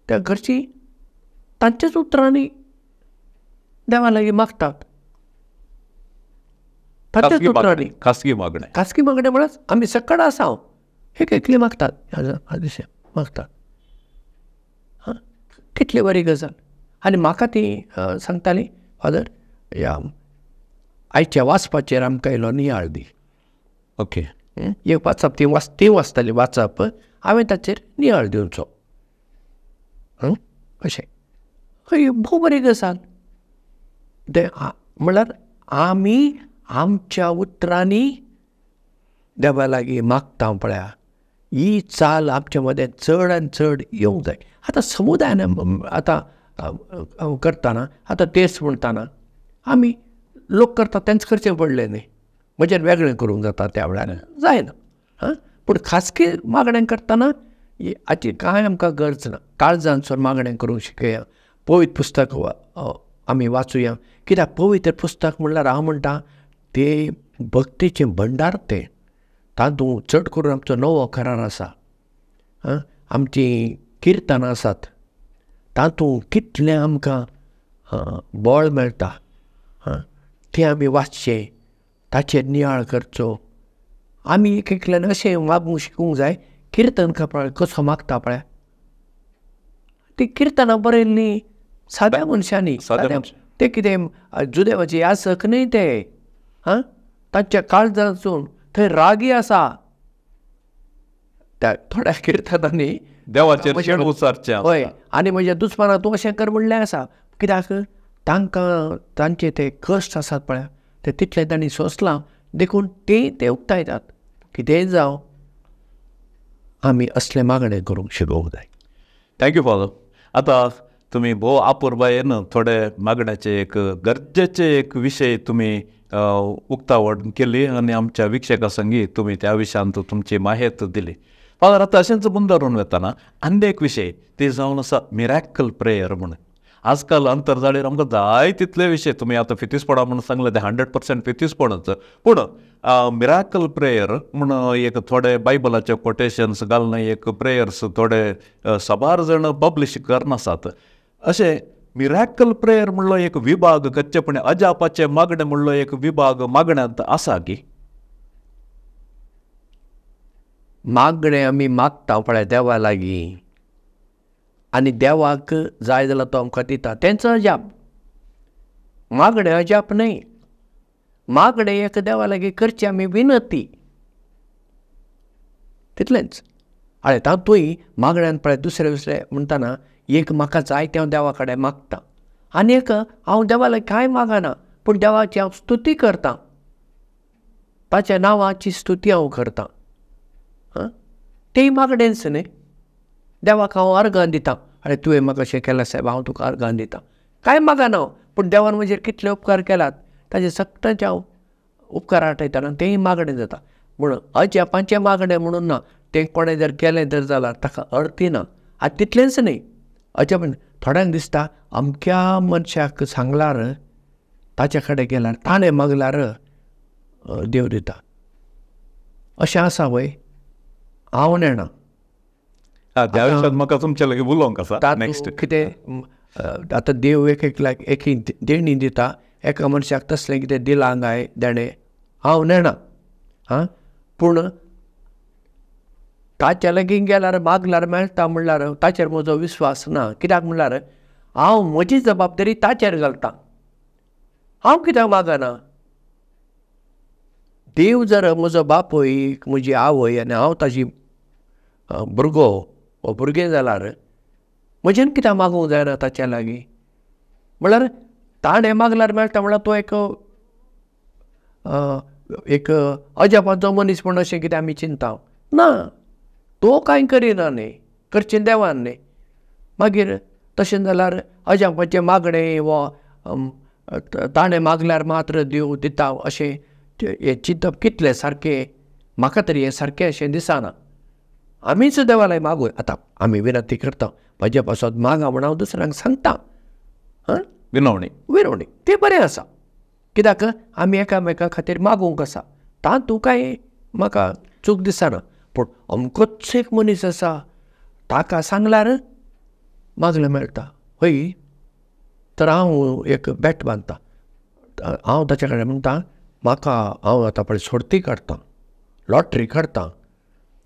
Speaker 2: त्या घरची तांच्याच उतरांनी देवा लागीं मागतात, तांच्याच उतरांनी
Speaker 1: खासगी मागणें,
Speaker 2: खासगी मागणें म्हळ्यार आमी सकट आसा हांव एक एकली मागतात, दिशें मागतात. हां, कितली बरी गजाल. आनी म्हाका ती सांगताली, फादर ह्या आयच्या वाचपाचेर आमकां इल्लो नियाळ दी.
Speaker 1: ओके,
Speaker 2: एक वाचप ती ती वाचताली वाचप, हांवें ताचेर नियाळ दिवचो अशें. हय, भोव बरी गजाल. ते म्हणल्यार आमी आमच्या उतरांनी देवा लागीं मागता पळया, ही चाल आमच्या मदें चड आनी चड येवंक जाय. आतां समुदायान आतां करतना, आतां तेर्स म्हणटना आमी लोक करता तेंच करचें पडलें न्ही, म्हज्यान वेगळें करूंक जाता त्या वेळार जायना. हां, पूण खासगी मागणें करतना हाची कांय आमकां गरज ना. काळजानसून मागणें करूंक शिकया, पवित्र पुस्तक आमी वाचुया. कित्याक पवित्र पुस्तक म्हणल्यार हांव म्हणटा ते भक्तीचें भंडार, तें तातूंत चड करून आमचो नवो करार आसा, आं, आमचीं किर्तनां आसात, तातूंत कितलें आमकां बळ मेळटा. आं, तें आमी वाचचें, ताचेर नियाळ करचो. आमी एक एकल्यान अशें वागूंक शिकूंक जाय. किर्तन पळय कसो मागता पळय, ती किर्तनां बरयल्लीं साद्या मनशांनी, ते कितें जुदेवाचे यासक न्ही ते. हां, तांच्या काळजांतसून थंय रागी आसा त्या थोड्या किर्तनांनी
Speaker 1: देवाचेर शेण उचारचें.
Speaker 2: हय, आनी म्हज्या दुस्मानाक तूं अशें कर म्हणलें आसा. कित्याक तांकां तांचे ते कश्ट आसात पळय, ते तितलें तांणी सोंसलां, देखून ते ते उक्तायतात. कितेंय जावं आमी असलें मागणें करूंक शिकोवंक जाय.
Speaker 1: Thank you father. आतां तुमी भोव आपुरबायेन थोडे मागण्याचे एक गरजेचे एक विशय तुमी उक्तावण केली आनी आमच्या विक्षका संगी तुमी त्या विशयांत तुमची माहेत दिली. फादर, आतां अशेंच मुंदरून वतना आनी एक विशय ती जावन आसा मिराकल प्रेयर म्हणून. आजकाल अंतरजाळीर आमकां जाय तितले विशय, तुमी आतां फितीसपणा म्हणून सांगलें तें 100% फितीसपणच, पूण मिराकल प्रेयर म्हण एक थोडे बायबलाचे कोटेशन्स घालून एक प्रेयर्स थोडे साबार जाण पब्लिश करनासात. अशें मिराकल प्रेयर म्हणलो एक विभाग कच्चेपणी अजापाचें मागणें म्हणलो एक विभाग मागण्यांत आसा की
Speaker 2: मागणें आमी मागता पळय देवा लागीं आनी देवाक जाय जाल्यार तो आमकां दिता, तेंच अजाप. मागणें अजाप न्हय, मागणें एक देवा लागीं करची आमी विनती, तितलेंच. आनी तातूंय मागण्यान पळय दुसरें दुसरें म्हणटना एक म्हाका जाय तें हांव देवा कडेन मागता आनी एक हांव देवा लागीं कांय मागना पूण देवाची हांव स्तुती करतां, ताच्या नांवाची स्तुती हांव करतां. आं, तेंय मागणेंच न्ही. देवाक हांव अर्गां दितां, आरे तुवें म्हाका अशें केलां सायब, हांव तुका अर्गां दितां. कांय मागना हांव, पूण देवान म्हजेर कितले उपकार केलात ताचे सगळ्यांचे हांव उपकार आठयतना तेंय मागणें जाता. म्हणून अजापांचें मागणें म्हणून ना, तें कोणें जर केलें जर जाल्यार ताका अर्थी ना. आनी तितलेंच न्ही, अजाप थोड्यांक दिसता अमक्या मनशाक सांगल्यार ताचे कडेन गेल्यार ताणें मागल्यार देव दिता, अशें आसा वय? हांव नेणा.
Speaker 1: त्या विशयांत म्हाका तुमचे लागीं उलोवंक आसा. नेक्स्ट
Speaker 2: कितें आतां देव एक एकल्याक एक देणी दिता, एका मनशाक तसलें कितें दिलां काय देणें हांव नेणा. आं, पूण ताच्या लागीं गेल्यार मागल्यार मेळटा म्हणल्यार ताचेर म्हजो विस्वास ना. कित्याक म्हणल्यार हांव म्हजी जबाबदारी ताचेर घालता. हांव कित्याक मागना? देव जर म्हजो बापूय, म्हजी आवय आनी हांव ताजी भुरगो वा भुरगें जाल्यार म्हजेन कित्याक मागूंक जायना ताच्या लागीं? म्हणल्यार ताणें मागल्यार मेळटा म्हणल्यार तो एक एक अजापाचो मनीस म्हण अशें कितें आमी चिंता ना. तो कांय करिना न्ही, करचें देवान न्ही. मागीर तशें जाल्यार अजापाचें मागणें वा ताणें मागल्यार मात्र देव दिता अशें हें चिंतप कितलें सारकें? म्हाका तरी हें सारकें अशें दिसना. आमीच देवा लागीं मागूं. आतां आमी विनंती करता म्हजे पासत मागा म्हण हांव दुसऱ्यांक सांगता. हां,
Speaker 1: विनवणी
Speaker 2: विनवणी तें बरें आसा, कित्याक आमी एकामेका खातीर मागूंक आसा, तातूंत कांय म्हाका चूक दिसना. पूण अमकोच एक मनीस आसा ताका सांगल्यार मागलें मेळटा हय, तर हांव एक बेट बांदता, हांव ताच्या कडेन म्हणटा म्हाका हांव आतां पळय सोर्ती काडटा, लॉटरी काडटा,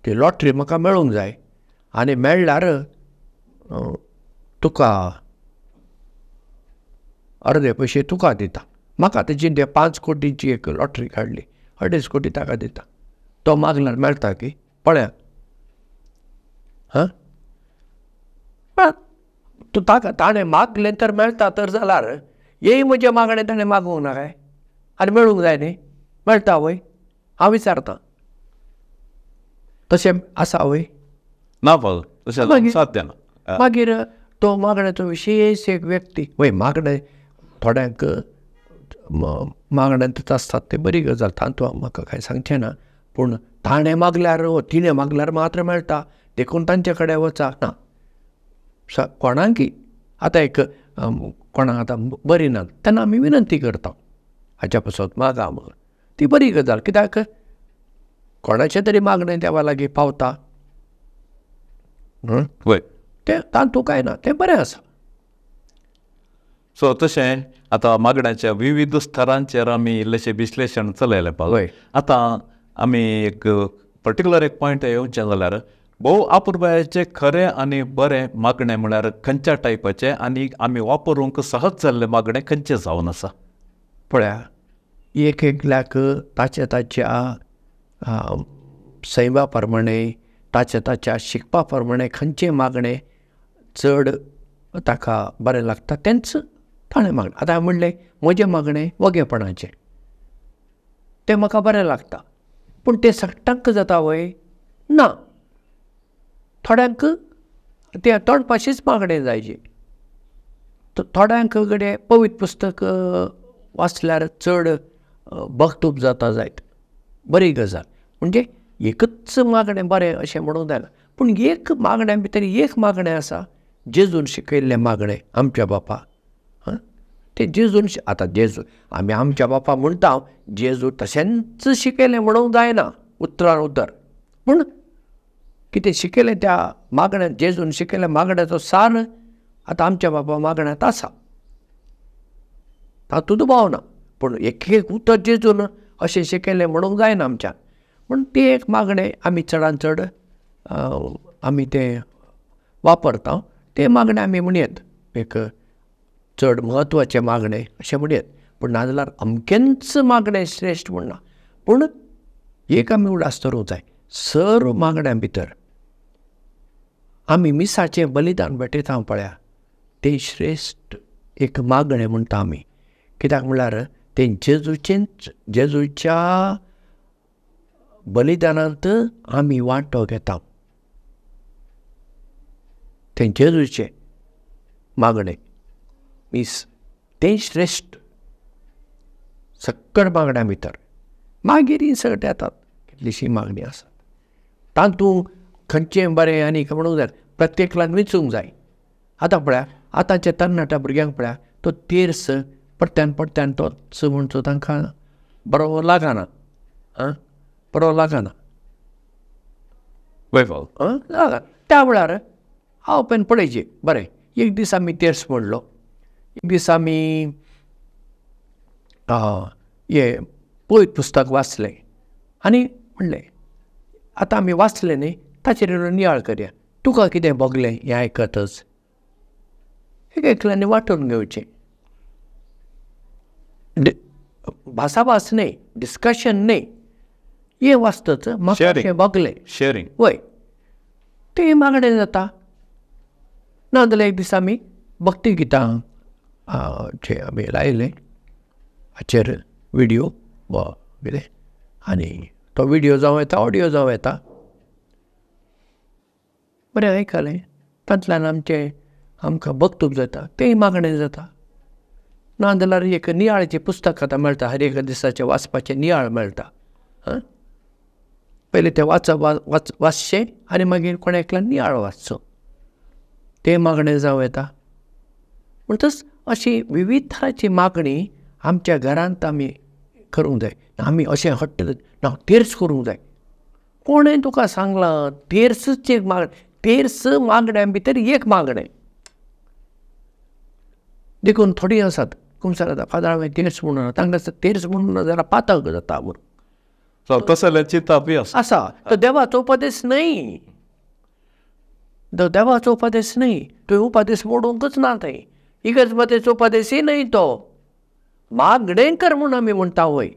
Speaker 2: ती लॉटरी म्हाका मेळूंक जाय आनी मेळ्ळ्यार तुका अर्दे पयशे तुका दिता. म्हाका तेजी ते 5 कोटींची एक लॉटरी काडली, 2.5 कोटी ताका दिता. तो मागल्यार मेळटा की पळया. हां, तूं ताका ताणें मागलें तर मेळटा तर जाल्यार येय म्हजें मागणें ताणें मागूंक ना काय? आनी मेळूंक जाय न्ही, मेळटा वय? हांव विचारता, तशें आसा वय?
Speaker 1: ना फादर, तशें साध्य ना.
Speaker 2: मागीर तो मागण्याचो विशेश एक व्यक्ती वय, मागणें थोड्यांक मागण्यांतच आसतात, ते बरी गजाल, तातूंत म्हाका कांय सांगचें ना. पूण ताणें मागल्यार तिणें मागल्यार मात्र मेळटा देखून तांचे कडेन वचा ना. कोणाकी आतां एक कोणाक आतां बरी ना तेन्ना आमी विनंती करता हाच्या पासत मागा म्हणून, ती बरी गजाल, कित्याक कोणाचें तरी मागणें देवा लागीं पावता.
Speaker 1: वय,
Speaker 2: तें तातूंत कांय ना, तें बरें आसा.
Speaker 1: सो तशें आतां मागण्याच्या विविध स्तरांचेर आमी इल्लेशें विश्लेशण चलयलें पावय. आतां आमी एक पर्टिक्युलर एक पॉयंट येवचें जाल्यार भोव अपुरबायेचें खरें आनी बरें मागणें म्हळ्यार खंयच्या टायपाचें आनी आमी वापरूंक सहज जाल्लें मागणें खंयचें जावन आसा?
Speaker 2: पळया, एक एकल्याक ताच्या ताच्या सैमा प्रमाणे, ताच्या ताच्या शिकपा प्रमाणे खंयचें मागणें चड ताका बरें लागता तेंच ताणें मागणें. आतां हांवें म्हणलें म्हजें मागणें वगेपणाचें, तें म्हाका बरें लागता, पूण तें सगळ्यांक जाता वय? ना. थोड्यांक तें तोंडपाशीच मागणें जायचे, थोड्यांक घडये पवित्र पुस्तक वाचल्यार चड भक्तूप जाता जायत, बरी गजाल. म्हणजे एकच मागणें बरें अशें म्हणूंक जायना, पूण एक मागण्या भितर एक मागणें आसा जेजून शिकयल्लें मागणें आमच्या बापा. हां, तें जेजून आतां जेजू आमी आमच्या बापा म्हणटा, जेजू तशेंच शिकयलें म्हणूंक जायना उतरान उतर, पूण कितें शिकयलें त्या मागण्या जेजून शिकयल्या मागण्याचो सार आतां आमच्या बापा मागण्यांत आसा, तातूंत दुबाव ना. पूण एक एक उतर जेजून अशें शिकयलें म्हणूंक जायना आमच्यान, पूण तें एक मागणें आमी चडान चड आमी तें वापरता, तें मागणें आमी म्हणयत एक चड म्हत्वाचें मागणें अशें म्हणयत. पूण नाजाल्यार अमकेंच मागणें श्रेश्ठ म्हण ना. पूण एक आमी उडास धरूंक जाय, सर्व मागण्यां भितर आमी मिसाचें बलिदान भेटयता पळया, तें श्रेश्ठ एक मागणें म्हणटा आमी. कित्याक म्हणल्यार तें जेजूचेंच, जेजूच्या बलिदानांत आमी वांटो घेता, तें जेजूचें मागणें मीस, तें श्रेश्ठ सगळ्या मागण्यां भितर. मागीर ही सगळें येतात कितलीशी मागणी आसात तातूंत खंयचें बरें आनी म्हणूंक जाय प्रत्येकल्यान विचूंक जाय. आतां पळया आतांच्या तरणाट्या भुरग्यांक पळया तो तेर्स परत्यान परत्यान तोच म्हणचो तांकां बरो लागना, आं बरो लागना लागना. त्या वेळार हांव पण पळयची बरें एक दीस आमी तेर्स म्हणलो, एक दीस आमी हें पयत पुस्तक वाचलें आनी म्हणलें आतां आमी वाचलें न्ही ताचेर नियाळ करया, तुका कितें भोगलें हें आयकतच एक एकल्यांनी वांटून घेवचें. भासाभास न्हय, डिस्कशन न्हय, हें वाचतच म्हाका अशें भोगलें
Speaker 1: शेरींग
Speaker 2: वय तें मागणें जाता. ना जाल्यार एक दीस आमी भक्ती गितां जे आमी लायलें हाचेर विडियो वा कितें आनी तो विडियो जावं येता ऑडियो जावं येता, बरें आयकलें तातूंतल्यान आमचें आमकां भक्तूप जाता तेंय मागणें जाता. ना जाल्यार एक नियाळाचें पुस्तक आतां मेळटा, हर एका दिसाचें वाचपाचें नियाळ मेळटा. आं पयलीं तें वाचप वाचचें आनी मागीर कोण एकल्यान नियाळ वाचचो, तें मागणें जावं येता. म्हणटच अशी विविध थराची मागणी आमच्या घरांत आमी करूंक जाय. आमी अशें हट्ट ना तेर्स करूंक जाय, कोणें तुका सांगलां तेर्सच एक मागणें, तेर्स मागण्यां भितर एक मागणें. देखून थोडीं आसात कुमसार जाता फादर हांवें तेर्स म्हणून तांकां तेर्स म्हणून जाल्यार पातक जाता म्हणून
Speaker 1: तसलें चिंतप
Speaker 2: आसा. तो देवाचो उपदेश न्हय, तो देवाचो उपदेश न्हय, तुवें उपदेश मोडूंकच ना थंय, इगर्जमतेचो उपदेशय न्हय तो. मागणें कर म्हूण आमी म्हणटा वय,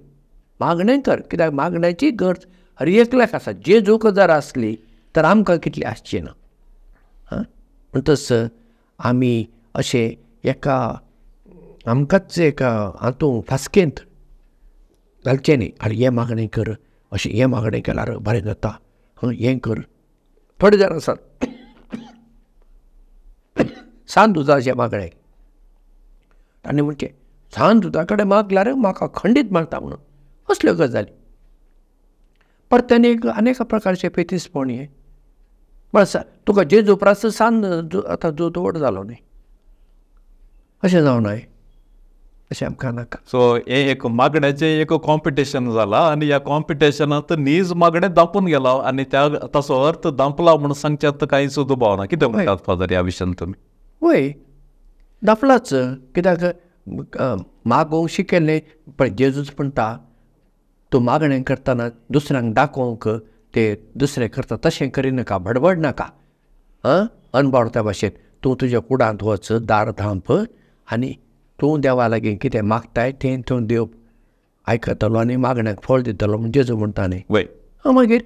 Speaker 2: मागणें कर कित्याक मागण्याची गरज हर एकल्याक आसा. जेजूक जर आसली तर आमकां कितली आसची ना. आं म्हणटच आमी अशें एका आमकांच एका हातूंत फास्केंत घालचें न्ही, आनी हें मागणें कर अशें हें मागणें केल्यार बरें जाता, हें कर. थोडे जाण आसात सांत दुदाचें मागणें, आनी म्हणचें सांत दुदा कडेन मागल्यार म्हाका खंडीत मागता म्हणून, असल्यो गजाली. परत्यान एक अनेक प्रकारचे पेतीसपण हें म्हळ्यार तुका जेजू प्रास सांत आतां दूद व्हड जालो न्ही, अशें जावं नये, अशें आमकां नाका.
Speaker 1: सो हें एक मागण्याचें एक कॉम्पिटिशन जालां आनी ह्या कॉम्पिटिशनांत नीज मागणें दांपून गेलां आनी त्या ताचो अर्थ दांपला म्हूण सांगच्यांत कांयच दुबाव ना. कितें म्हणटात फादर ह्या विशयान तुमी?
Speaker 2: वय दापलाच, कित्याक मागोवंक शिकयलें पळय जेजूच म्हणटा तूं मागणें करतना दुसऱ्यांक दाखोवंक ते दुसरें करता तशें करिनाका, बडबड नाका, आं अनबावडत्या भाशेन तूं तुज्या कुडांत वच, दार धांप आनी तूं देवा लागीं कितें मागताय तें तूं देव आयकतलो आनी मागण्याक फळ दितलो म्हूण जेजू म्हणटा न्ही.
Speaker 1: वय
Speaker 2: मागीर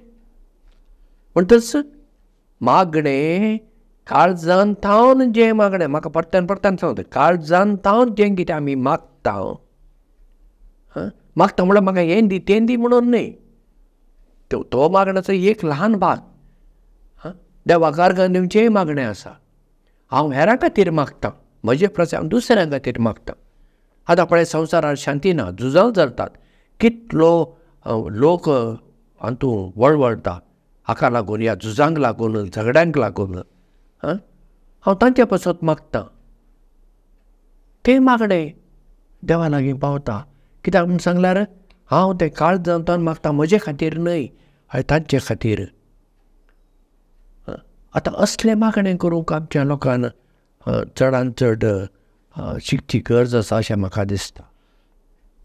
Speaker 2: म्हणटच मागणें काळजान थावन जें मागणें, म्हाका परत्यान परत्यान सांगता, काळजान थावन जें कितें आमी मागता, मागता म्हणल्यार म्हाका हें दी तें दी म्हणून न्हय, तो मागण्याचो एक ल्हान भाग. देवाक अर्गां दिवचेंय मागणें आसा. हांव हेरां खातीर मागता, म्हजे प्रस हांव दुसऱ्यां खातीर मागता. आतां पळय संवसारार शांती ना, झुजां चलतात, कितलो लोक हातूंत वळवळटा हाका लागून, ह्या झुजांक लागून, झगड्यांक लागून. हांव तांचे पासत मागता, तें मागणें देवा लागीं पावता. कित्याक म्हूण सांगल्यार हांव तें काळजांतल्यान मागता, म्हजे खातीर न्हय, हय तांचे खातीर. आतां असलें मागणें करूंक आमच्या लोकांक चडान चड शिकची गरज आसा अशें म्हाका दिसता.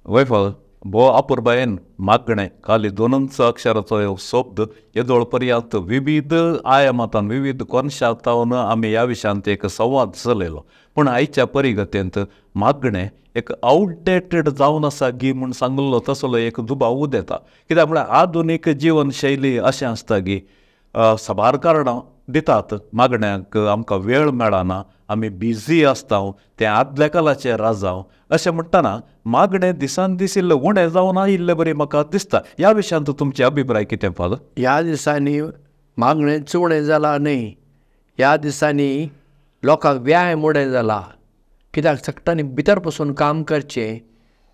Speaker 1: वय फादर, भोव अपुरबायेन मागणें खाली दोनूच अक्षराचो शब्द येदोळ पर्यंत विविध आयामांतान विविध कोनशांतावन आमी ह्या विशयांत एक संवाद चलयलो. पूण आयच्या परिगतेंत मागणें एक आवटडेटेड जावन आसा गी म्हूण सांगलो तसलो एक दुबाव उदेता. कित्याक म्हळ्यार आधुनीक जिवनशैली अशें आसता गी साबार कारणां दितात मागण्यांक, आमकां वेळ मेळना, आमी बिजी आसता, तें आदल्या कालाचें राजांव अशें म्हणटना मागणें दिसान दीस इल्लें उणें जावन आयिल्ले बरी म्हाका दिसता. ह्या विशयांत तुमचे अभिप्राय कितें फादर?
Speaker 2: ह्या दिसांनी मागणें चुणें जालां न्हय, ह्या दिसांनी लोकांक व्यायाम उणें जाला. कित्याक सगळ्यांनी भितर बसून काम करचें,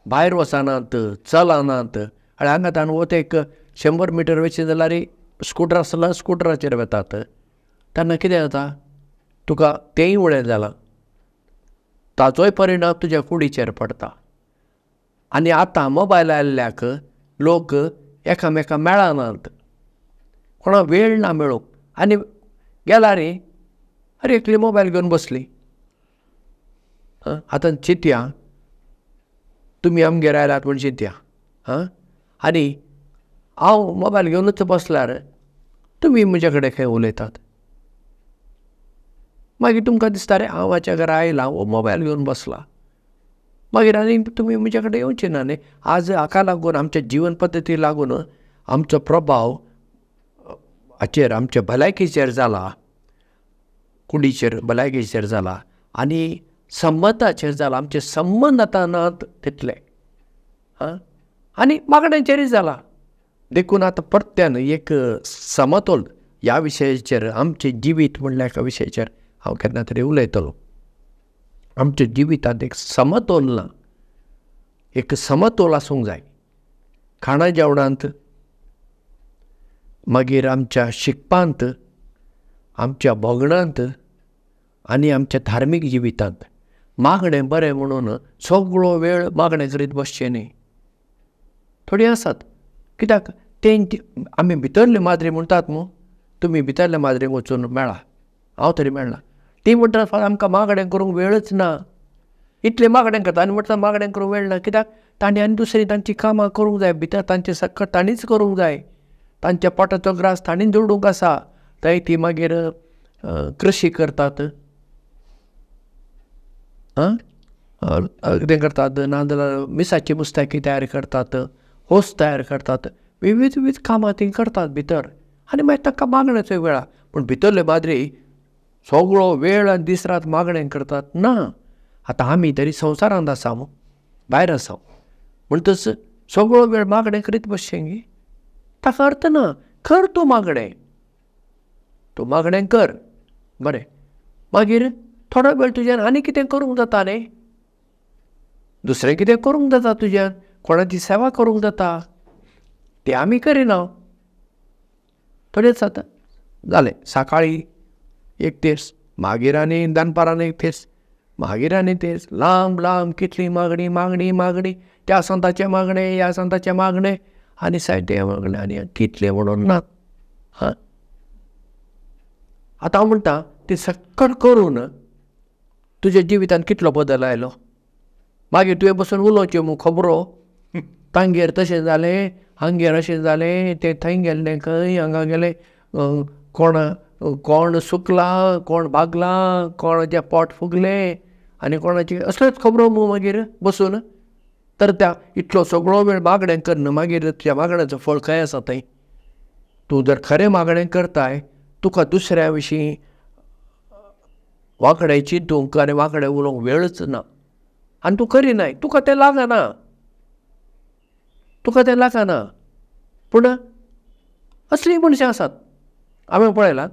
Speaker 2: भायर वचनात, चलनात, आनी हांगा ताण वत एक 100 मिटर वचचे जाल्यार स्कुटर आसल्यार स्कुटराचेर वतात. तेन्ना कितें जाता, तुका तेंय उणें जालां, ताचोय परिणाम तुज्या कुडीचेर पडटा. आनी आतां मोबायल आयिल्ल्याक लोक एकामेकां मेळनात, कोणाक वेळ ना मेळूंक. आनी गेल्यार अरे एकली मोबायल घेवन बसली. आतां चिंतया, तुमी आमगेर आयलात म्हूण चिंतया, आं, आनी हांव मोबायल घेवनूच बसल्यार तुमी म्हजे कडेन खंय उलयतात? मागीर तुमकां दिसता रे हांव हाच्या घरा आयला, हो मोबायल घेवन बसला, मागीर आनी तुमी म्हजे कडेन येवचे ना न्ही. आज हाका लागून आमच्या जिवन पद्दती लागून आमचो प्रभाव हाचेर, आमच्या भलायकेचेर जाला, कुडीचेर भलायकेचेर जाला आनी संबंदाचेर जाला. आमचे संबंद आतां नात तितले, आं, आनी मागण्यांचेरय जाला. देखून आतां परत्यान एक समतोल ह्या विशयाचेर, आमचें जिवीत म्हणल्यार एका विशयाचेर हांव केन्ना तरी उलयतलो. आमच्या जिवितांत एक समतोल ना, एक समतोल आसूंक जाय. खाणा जेवणांत, मागीर आमच्या शिकपांत, आमच्या भोगणांत आनी आमच्या धार्मीक जिवितांत. मागणें बरें म्हणून सगळो वेळ मागणें करीत बसचें न्ही. थोडीं आसात, कित्याक तेंची आमी भितरले माद्री म्हणटात न्हू, तुमी भितरले माद्रीक वचून मेळा, हांव तरी मेळना. ती म्हणटात आमकां मागणें करूंक वेळच ना, इतलें मागणें करता आनी म्हणटा मागणें करूंक वेळ ना, कित्याक तांणी आनी दुसरीं तांचीं कामां करूंक जाय, भितर तांचें सक्कट तांणीच करूंक जाय, तांच्या पोटाचो ग्रास तांणी जोडूंक आसा. थंय ती मागीर कृशी करतात, आं, कितें करतात, नाजाल्यार मिसाची मुस्तायकी तयार करतात, होस तयार करतात, विविध विविध कामां ती करतात भितर. आनी मागीर तांकां मागण्याचो वेळ. पूण भितरले माद्री सगळो वेळ आनी दीस रात मागणें करतात ना. आतां आमी तरी संवसारांत आसा, भायर आसा, म्हणटच सगळो वेळ मागणें करीत बसचें गी, ताका अर्थ ना. कर तूं मागणें, तूं मागणें कर बरें, मागीर थोडो वेळ तुज्यान आनी कितें करूंक जाता न्ही, दुसरें कितें करूंक जाता तुज्यान, कोणाची सेवा करूंक जाता, तें आमी करिना. थोडेच आतां जालें, सकाळीं एक तेर्स, मागीर आनी दनपारान एक तेर्स, मागीर आनी तेर्स, लांब लांब कितली मागणी मागणी मागणी, त्या संताचें मागणें, ह्या संताचें मागणें आनी सायटे मागणें आनी कितलें म्हणून ना. हां, आतां हांव म्हणटा तें सक्कड करून तुज्या जिवितांत कितलो बदल आयलो. मागीर तुवें बसून उलोवच्यो मू खबरो, तांगेर तशें जालें, हांगेर अशें जालें, तें थंय गेल्लें खंय, हांगा गेलें, कोण कोण सुकला, कोण भागला, कोणाचें पोट फुगलें आनी कोणाची, असल्योच खबरो मू मागीर बसून. तर त्या इतलो सगळो वेळ मागणें कन्न मागीर तुज्या मागण्याचो फळ खंय आसा थंय? तूं जर खरें मागणें करताय, तुका दुसऱ्या विशीं वांकडें चिंतूंक आनी वांकडें उलोवंक वेळच ना, आनी तूं करिनाय, तुका तें लागना, तुका तें लागना. पूण असलीं मनशां आसात, हांवें पळयलां.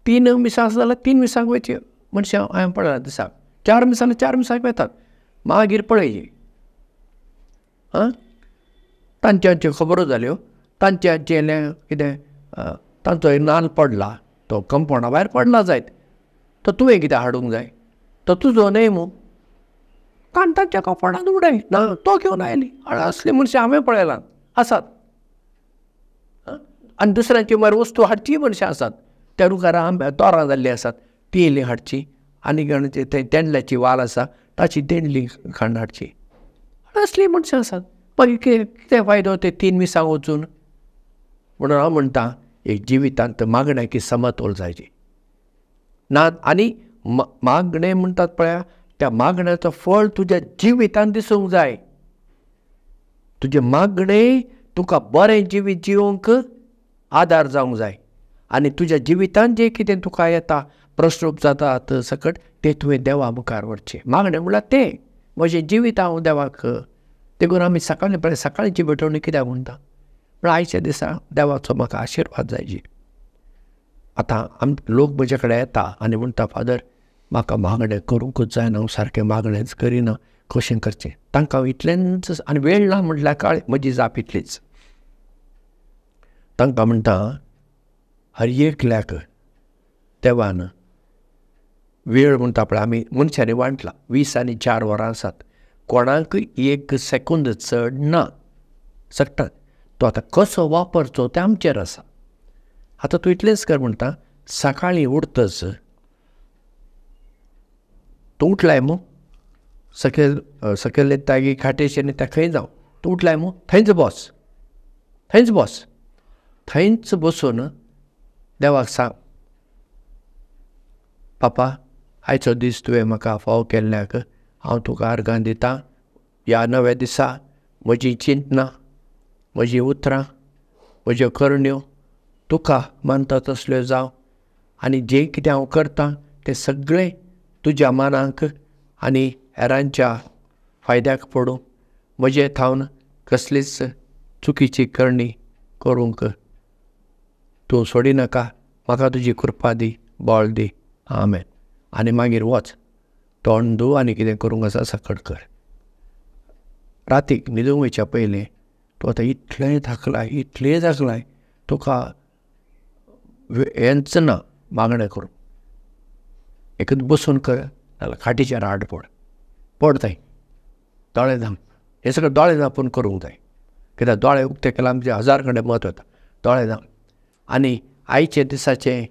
Speaker 2: 3 मिसां आसा जाल्यार 3 मिसांक वयची मनशां हांवें पळयलां दिसाक, 4 मिसां जाल्यार 4 मिसांक वतात. मागीर पळय, आं, तांच्यांच्यो खबरो जाल्यो, तांच्यांचें कितें, तांचो एक नाल्ल पडला, तो कंपावंडा भायर पडला जायत, तो तुवें कितें हाडूंक जाय, तो तुजो न्हय मू, कारण तांच्या कंपावंडांत उडय ना, तो घेवन आयली. असलीं मनशां हांवें पळयलां आसात. आनी दुसऱ्यांची मागीर वस्तू हाडचीय मनशां आसात, त्या रुखार आंब्या तोरां जाल्लीं आसात, ती इल्ली हाडची, आनी थंय तेंडल्याची वाल आसा ताची तेंडली खाण हाडची. असलीं मनशां आसात. मागीर कितें फायदो ते 3 मिसांक वचून? म्हणून हांव म्हणटा, एक जिवितांत मागण्याची समतोल जायची ना. आनी मागणें म्हणटात पळया, त्या मागण्याचो फळ तुज्या जिवितांत दिसूंक जाय. तुजें मागणें तुका बरें जिवीत जिवंक आदार जावंक जाय, आनी तुज्या जिवितांत जें कितें तुका येता, प्रस्न जातात सकट, ते तुवें देवा मुखार व्हरचें. मागणें म्हणल्यार तें म्हजें जिवीत हांव देवाक. देखून आमी सकाळीं पळय सकाळची भेटवणी कित्याक म्हणटा, पूण आयच्या दिसा देवाचो म्हाका आशिर्वाद जायची. आतां लोक म्हजे कडेन येता आनी म्हणटा, फादर म्हाका मागणें करूंकूच जायना, हांव सारकें मागणेंच करिना, कशें करचें तांकां हांव इतलेंच आनी वेळ ना म्हटल्यार काळ म्हजी जाप इतलीच. तांकां म्हणटा हर एकल्याक देवान वेळ म्हणटा पळय आमी मनशांनी वांटला 20 आनी 4 वरां आसात, कोणाकूय एक सेकंद चड ना सगटान. तो आतां कसो वापरचो तें आमचेर आसा. आतां तूं इतलेंच कर म्हणटा, सकाळीं उठतच तूं उठलाय मू सकयल सकयल तागी खाटेचेर न्ही त्या खंय जावं तूं उठलाय मू थंयच बस, थंयच बस, थंयच बसून देवाक सांग, पापा आयचो दीस तुवें म्हाका फावो केल्ल्याक हांव तुका आर्गां दितां. ह्या नव्या दिसा म्हजी चिंतनां, म्हजीं उतरां, म्हज्यो करण्यो तुका मानता तसल्यो जावं आनी जें कितें हांव करतां तें सगळें तुज्या मानाक आनी हेरांच्या फायद्याक पडूं. म्हजे थावन कसलीच चुकीची करणी करूंक तूं सोडिनाका. म्हाका तुजी कृपा दी, बळ दी, आमेन. आनी मागीर वच तोंड धू आनी कितें करूंक आसा सकट कर. रातीक न्हिदूंक वयच्या पयलीं तूं आतां इतलें थकलाय, इतलें थकलाय, तुका हेंच ना मागणें करूं, एकच बसून कर नाल्यार खाटीचेर आड पड, पड थंय दोळे धांप. हें सगळें दोळे धांपून करूंक जाय, कित्याक दोळे उक्ते केल्यार आमचे 1000 कडेन मत वता. दोळे धांप आनी आयच्या दिसाचें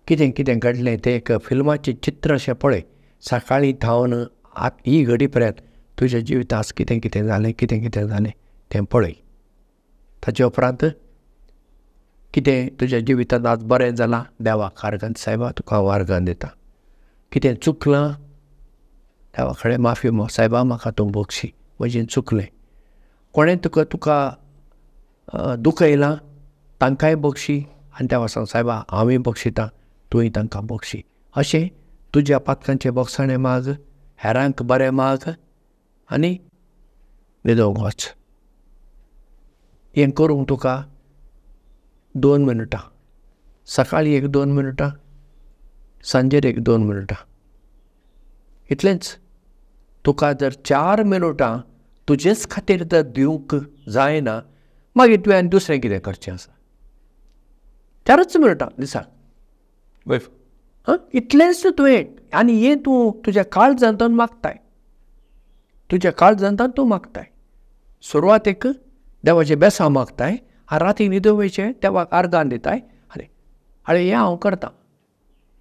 Speaker 2: कितें कितें घडलें तें एक फिल्माचें चित्र अशें पळय. सकाळीं थावन ही घडी पर्यंत तुज्या जिवितांत कितें कितें जालें, कितें कितें जालें तें पळय. ताचे उपरांत कितें तुज्या जिवितांत आज बरें जालां देवाक आर्गां, सायबा तुका हांव आर्गां दिता. कितें चुकलां देवा कडेन माफी माग, सायबा म्हाका तूं बक्षी, म्हजें चुकलें. कोणें तुका तुका दुखयलां तांकांय बक्षी आनी देवा सांग, सायबा हांवूय बक्षितां, तुवें तांकां बक्षी. अशें तुज्या पातकांचें बोगसाणें माग, हेरांक बरें माग आनी न्हिदोंक वच. हें करूंक तुका 2 मिनटां, सकाळीं एक 2 मिनटां, सांजेर एक 2 मिनटां, इतलेंच. तुका जर 4 मिनटां तुजेच खातीर जर दिवंक जायना मागीर तुवें आनी दुसरें कितें करचें आसा. 4 मिनटां दिसाक, हां, इतलेंच तुवें. आनी हें तूं तुज्या काळजांतल्यान मागताय, तुज्या काळजांतल्यान तूं मागताय. सुरवातेक देवाचें बेसांव मागताय आनी राती न्हिदूंक वयचें देवाक आर्गां दिताय. आरे आरे हें हांव करतां.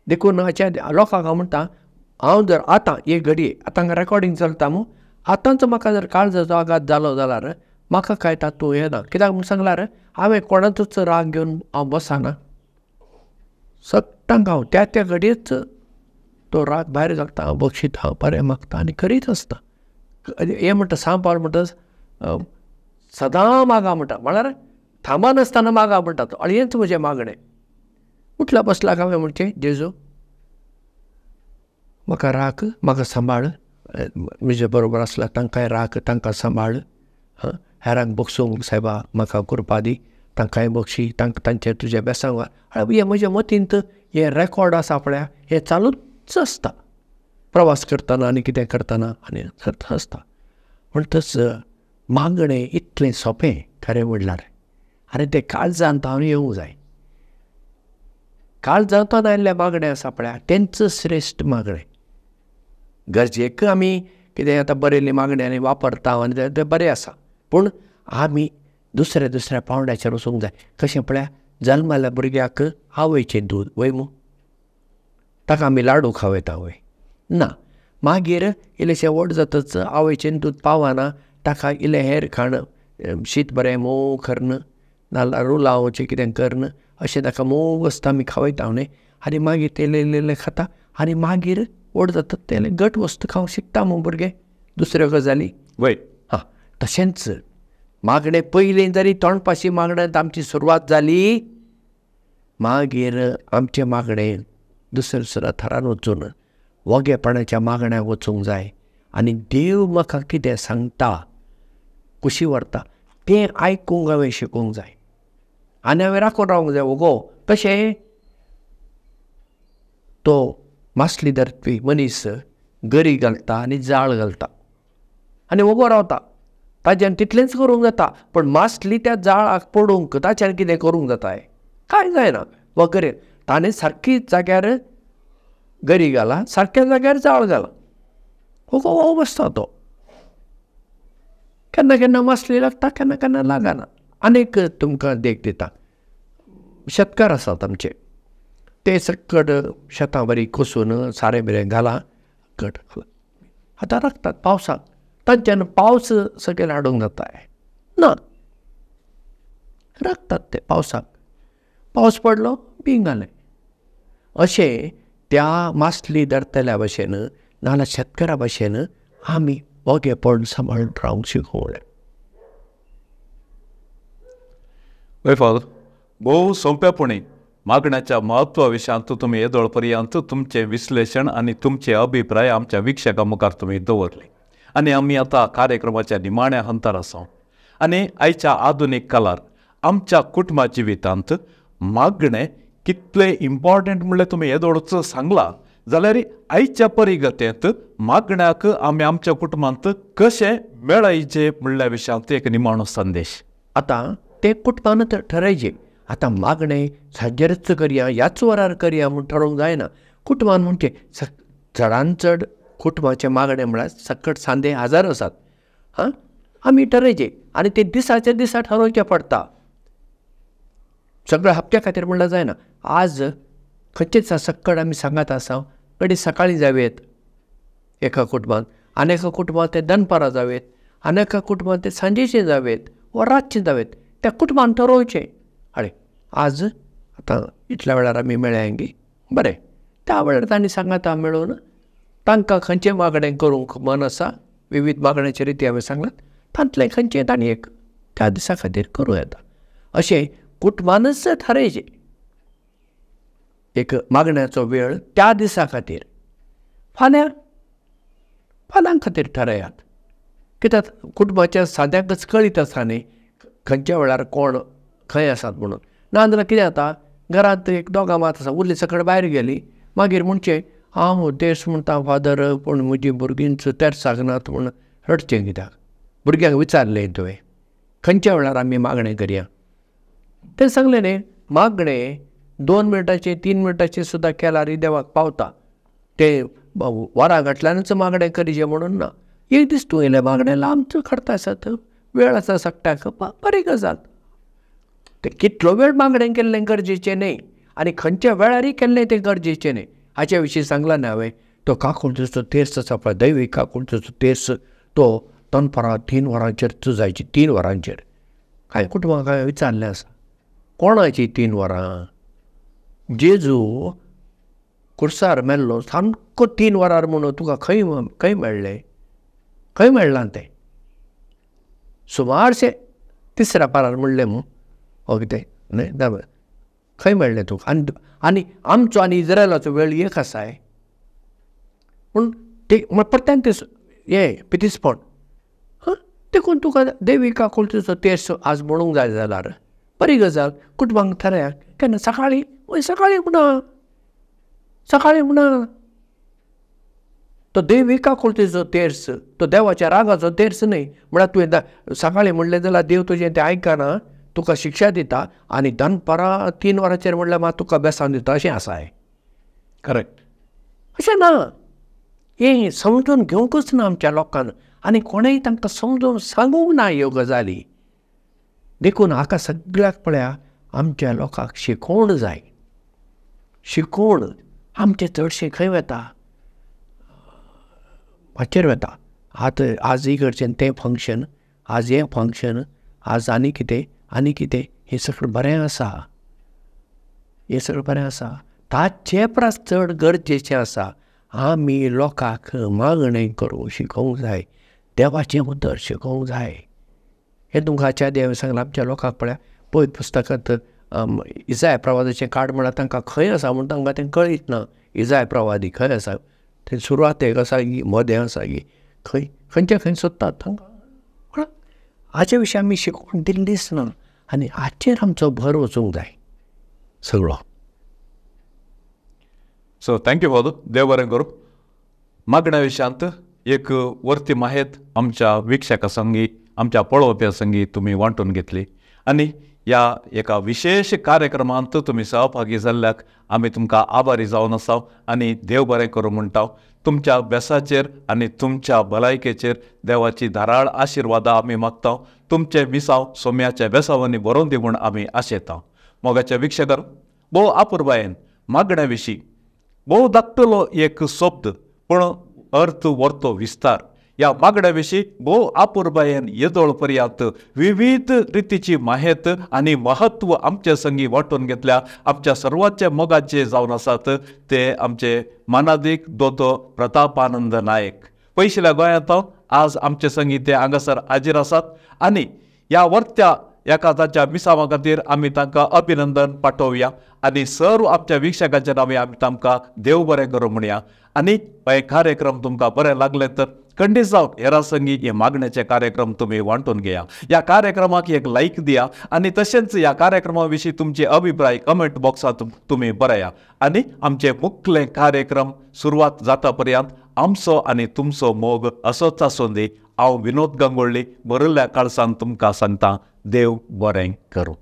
Speaker 2: देखून हाच्या लोकांक हांव म्हणटा, हांव जर आतां एक घडये आतां हांगा रेकॉर्डिंग चलता मू, आतांच म्हाका जर काळजाचो आघात जालो जाल्यार म्हाका कांय तातूंत येना. कित्याक म्हूण सांगल्यार हांवें कोणाचोच राग घेवन हांव बसना. सगटांक हांव त्या त्या घडयेच तो राग भायर घालता, हांव बक्षिता, हांव बरें मागता आनी करीत आसता. हें म्हणटा सांव पावल म्हणटा सदां मागा म्हणटा, म्हळ्यार थांबनासतना मागा म्हणटा तो. आनी हेंच म्हजें मागणें. उठला बसला हांवें म्हणचें, जेजू म्हाका राख, म्हाका सांबाळ, म्हजे बरोबर आसला तांकांय राख, तांकां सांबाळ, हां, हेरांक बक्षूंक सायबा म्हाका कृपा दी, तांकांय बक्षी, तांकां तांचेर तुज्या बेसांव. हें म्हज्या मतींत हें रेकॉर्ड आसा पळया, हें चालूच आसता प्रवास करतना आनी कितें करतना आनी आसता. म्हणटच मागणें इतलें सोंपें खरें म्हणल्यार, आनी तें काळजांत हांव येवंक जाय. काळजांतल्यान आयिल्लें मागणें आसा पळया तेंच श्रेश्ठ मागणें. गरजेक आमी कितें आतां बरयल्लीं मागणें आनी वापरता आनी तें बरें आसा, पूण आमी दुसऱ्या दुसऱ्या पावंड्याचेर वचूंक जाय. कशें पळया, जल्माल्या भुरग्याक आवयचें दूद वय मू, ताका आमी लाडू खावयता वय ना. मागीर इल्लेशें व्हड जातच आवयचें दूद पावना, ताका इल्लें हेर खाण, शीत बरें मोव करून नाल्यार रुलावचें कितें करून अशें ताका मोव वस्त आमी खावयता न्ही. आनी मागीर तें इल्लें इल्लें इल्लें खाता आनी मागीर व्हड जाता तें घट वस्त खावंक शिकता मू भुरगें दुसऱ्यो गजाली
Speaker 1: वय.
Speaker 2: हां, तशेंच मागणें पयलीं जरी तोंडपाशी मागण्यांत आमची सुरवात जाली, मागीर आमचें मागणें दुसऱ्या दुसऱ्या थरान वचून वोगेपणाच्या मागण्याक वचूंक जाय. आनी देव म्हाका कितें सांगता, कुशी व्हरता तें आयकूंक हांवें शिकूंक जाय आनी हांवें राखून रावंक जाय. वोगो कशें तो मासली धरपी मनीस गरी घालता आनी जाळ घालता. आनी वोगो रावता. ताज्यान तितलेंच करूंक जाता, पूण मासली त्या जाळाक पडूंक ताच्यान कितें करूंक जाता कांय जायना. वा गरी ताणें सारकी जाग्यार गरी घाला, सारक्या जाग्यार जाळ घाला, वोगो वोगो बसता तो. केन्ना केन्ना मासली लागता, केन्ना केन्ना लागना. आनीक तुमकां देख दिता, शेतकार आसात आमचे, ते सकट शेतां बरी कोसून सारें बिरें घालां कट आतां राखतात पावसाक. तांच्यान पावस सकयल हाडूंक जाता ना, राखतात ते पावसाक. पावस पडलो बीं घालें. अशें त्या मासली धरतल्या भशेन नाजाल्यार शेतकारा भशेन आमी वोगेपण सांबाळून रावंक शिकोवलें.
Speaker 1: हय फादर, भोव सोंपेपणी मागण्याच्या म्हत्वा विशयांत तुमी येदोळ पर्यंत तुमचें विश्लेशण आनी तुमचे अभिप्राय आमच्या विक्षकां मुखार तुमी दवरले. आनी आमी आतां कार्यक्रमाच्या निमाण्या हंतार आसा. आनी आयच्या आधुनीक काळार आमच्या कुटुंबा जिवितांत मागणें कितलें इम्पॉर्टंट म्हणलें तुमी येदोळच सांगलां, जाल्यार आयच्या परिगतेंत मागण्याक आमी आमच्या कुटुंबांत कशें मेळयचें म्हणल्या विशयांत एक निमाणो संदेश.
Speaker 2: आतां तें कुटुंबान ठरयचें. आतां मागणें सांजेरच करया, ह्याच वरार करया म्हूण ठरोवंक जायना. कुटुंबान म्हणचें चडान चड कुटुंबाचें मागणें म्हळ्यार सकट सांदे हाजार आसात. हां, आमी ठरयचें आनी तें दिसाच्या दिसा ठरोवचें पडटा. सगळ्या हप्त्या खातीर म्हणल्यार जायना. आज खंयचेच सक्कड आमी सांगात आसा, घडये सकाळीं जावयेत एका कुटुंबांत, आनी एका कुटुंबांत तें दनपारां जावयेत, आनी एका कुटुंबांत तें सांजेचें जावयेत वा रातचें जावयेत. त्या कुटुंबान ठरोवचें, आरे आज आतां इतल्या वेळार आमी मेळया गी, बरें. त्या वेळार तांणी सांगाता मेळून तांकां खंयचें मागणें करूंक मन आसा, विवीध मागण्याचे रिती हांवें सांगलात, तांतलें खंयचें तांणी एक त्या दिसा खातीर करूं येता. अशें कुटुंबानच थारायचें एक मागण्याचो वेळ त्या दिसा खातीर. फाल्यां फाल्यां खातीर थारायात, कित्याक कुटुंबाच्या साद्यांकच कळीत आसा न्ही खंयच्या वेळार कोण खंय आसात म्हणून. नाजाल्यार कितें जाता, घरांत एक दोगां मात आसा, उरली सकळ भायर गेली, मागीर म्हणचें हांव तेर्स म्हणटा फादर, पूण म्हजी भुरगींच तेर्साक नात म्हूण रडचें कित्याक. भुरग्यांक विचारलें तुवें खंयच्या वेळार आमी मागणें करया, तें सांगलें न्ही मागणें 2 मिनटाचें 3 मिनटाचें सुद्दां केल्यार देवाक पावता. तें वरां घातल्यानच मागणें करीचें म्हणून ना. एक दीस तूं येयलें मागणें लांबच करता आसत, वेळ आसा सगट्याक, बरी गजाल. तें कितलो वेळ मागणें केल्लें गरजेचें न्ही आनी खंयच्या वेळारय केल्लें तें गरजेचें न्ही. हाच्या विशीं सांगलां न्ही हांवें, तो काकुळटेचो तेर्स आसा पळय, दैवी काकुळटेचो तेर्स, तो दनपारां 3 वरांचेर जायची, 3 वरांचेर. कांय कुटुंबांक हांवें विचारलें आसा, कोणाची 3 वरां? जेजू कुर्सार मेल्लो सामको 3 वरार म्हणून तुका खंय खंय मेळ्ळें, खंय मेळ्ळां तें? सुमारशें तिसऱ्या पारार म्हणलें मू हो कितें न्हय, खंय मेळ्ळें तुका? आनी आनी आमचो आनी इज्रायलाचो वेळ एक आसाय पूण ते परत्यान ते हें पितिसपण. हां, देखून तुका देवी काकुळटेचो तेर्स आज म्हणूंक जाय जाल्यार बरी गजाल. कुटुंबांक थाराया केन्ना सकाळीं, वय सकाळीं म्हणा, सकाळीं म्हणा. तो देवी काकुळटेचो तेर्स, तो देवाच्या रागाचो तेर्स न्हय. म्हळ्यार तुवें सकाळीं म्हणलें जाल्यार देव तुजें तें आयकना, तुका शिक्षा दिता, आनी दनपारां 3 वरांचेर म्हणल्यार मात तुका बेसांव दिता, अशें आसा.
Speaker 1: करेक्ट,
Speaker 2: अशें ना. हें समजून घेवंकूच ना आमच्या लोकांक, आनी कोणेंय तांकां समजून सांगूंक ना ह्यो गजाली. देखून हाका सगळ्याक पळया आमच्या लोकांक शिकोवण जाय. शिकोवण आमचें चडशें खंय वता, माचयेर वता. आतां आज इगर्जेन तें फंक्शन, आज हें फंक्शन, आज आनी कितें आनी कितें, हें सगळें बरें आसा, हें सगळें बरें आसा. ताचे परस चड गरजेचें आसा आमी लोकांक मागणें करूंक शिकोवंक जाय, देवाचें उतर शिकोवंक जाय. हें तुमकां हाच्या आदी हांवें सांगलां. आमच्या लोकांक पळया पयत पुस्तकांत इजाय प्रवादाचें कार्ड म्हळ्यार तांकां खंय आसा म्हूण तांकां तें कळीत ना. इजाय प्रवादी खंय आसा, थंय सुरवातेक आसा गी मदें आसा गी, खंय खंयचे खंय सोदतात तांकां. हाचे विशीं आमी शिकोवन दिल्लीच ना आनी हाचेर आमचो भर वचूंक जाय सगळो.
Speaker 1: सो thank you father, देव बरें करूं. मागण्या विशयांत एक वर्ती माहेत आमच्या विक्षका संगी, आमच्या पळोवप्या संगी तुमी वांटून घेतली आनी ह्या एका विशेश कार्यक्रमांत तुमी सहभागी जाल्ल्याक आमी तुमकां आभारी जावन आसा आनी देव बरें करूं म्हणटा. तुमच्या बेसाचेर आनी तुमच्या भलायकेचेर देवाची धाराळ आशिर्वादां आमी मागता. तुमचे मिसांव सोम्याच्या बेसावांनी बरोवन दी म्हूण आमी आशेता. मोगाच्या विक्षकर, भोव आपुरबायेन मागण्या विशीं भोव धाकटलो एक शब्द पूण अर्थ वर्तो विस्तार ह्या मागण्या विशीं भोव आपुरबायेन येदोळ पर्यंत विविध रितीची माहेत आनी महत्व आमचे संगी वांटून घेतल्या आमच्या सर्वांचे मोगाचे जावन आसात ते आमचे मानादीक दोतोर प्रतापानंद नायक. पयशिल्या गोंयांत आज आमचे संगी ते हांगासर हाजीर आसात आनी ह्या वर्त्या एका ताच्या मिसावा खातीर आमी तांकां अभिनंदन पाठोवया आनी सर्व आमच्या विक्षकांच्या नांवे आमी तांकां देव बरें करूं म्हणया. आनी हे कार्यक्रम तुमकां बरें लागले तर खंडीत जावन हेरा संगी हे मागण्याचे कार्यक्रम तुमी वांटून घेया. ह्या कार्यक्रमाक एक लायक दिया आनी तशेंच ह्या कार्यक्रमा विशीं तुमचे अभिप्राय कमेंट बॉक्सांत तुमी बरया आनी आमचे मुखले कार्यक्रम सुरवात जाता पर्यंत आमचो आनी तुमचो मोग असोच आसूं दी. हांव विनोद गंगोळ्ळी बरयल्ल्या काळसान तुमकां सांगता, देव बरें करूं.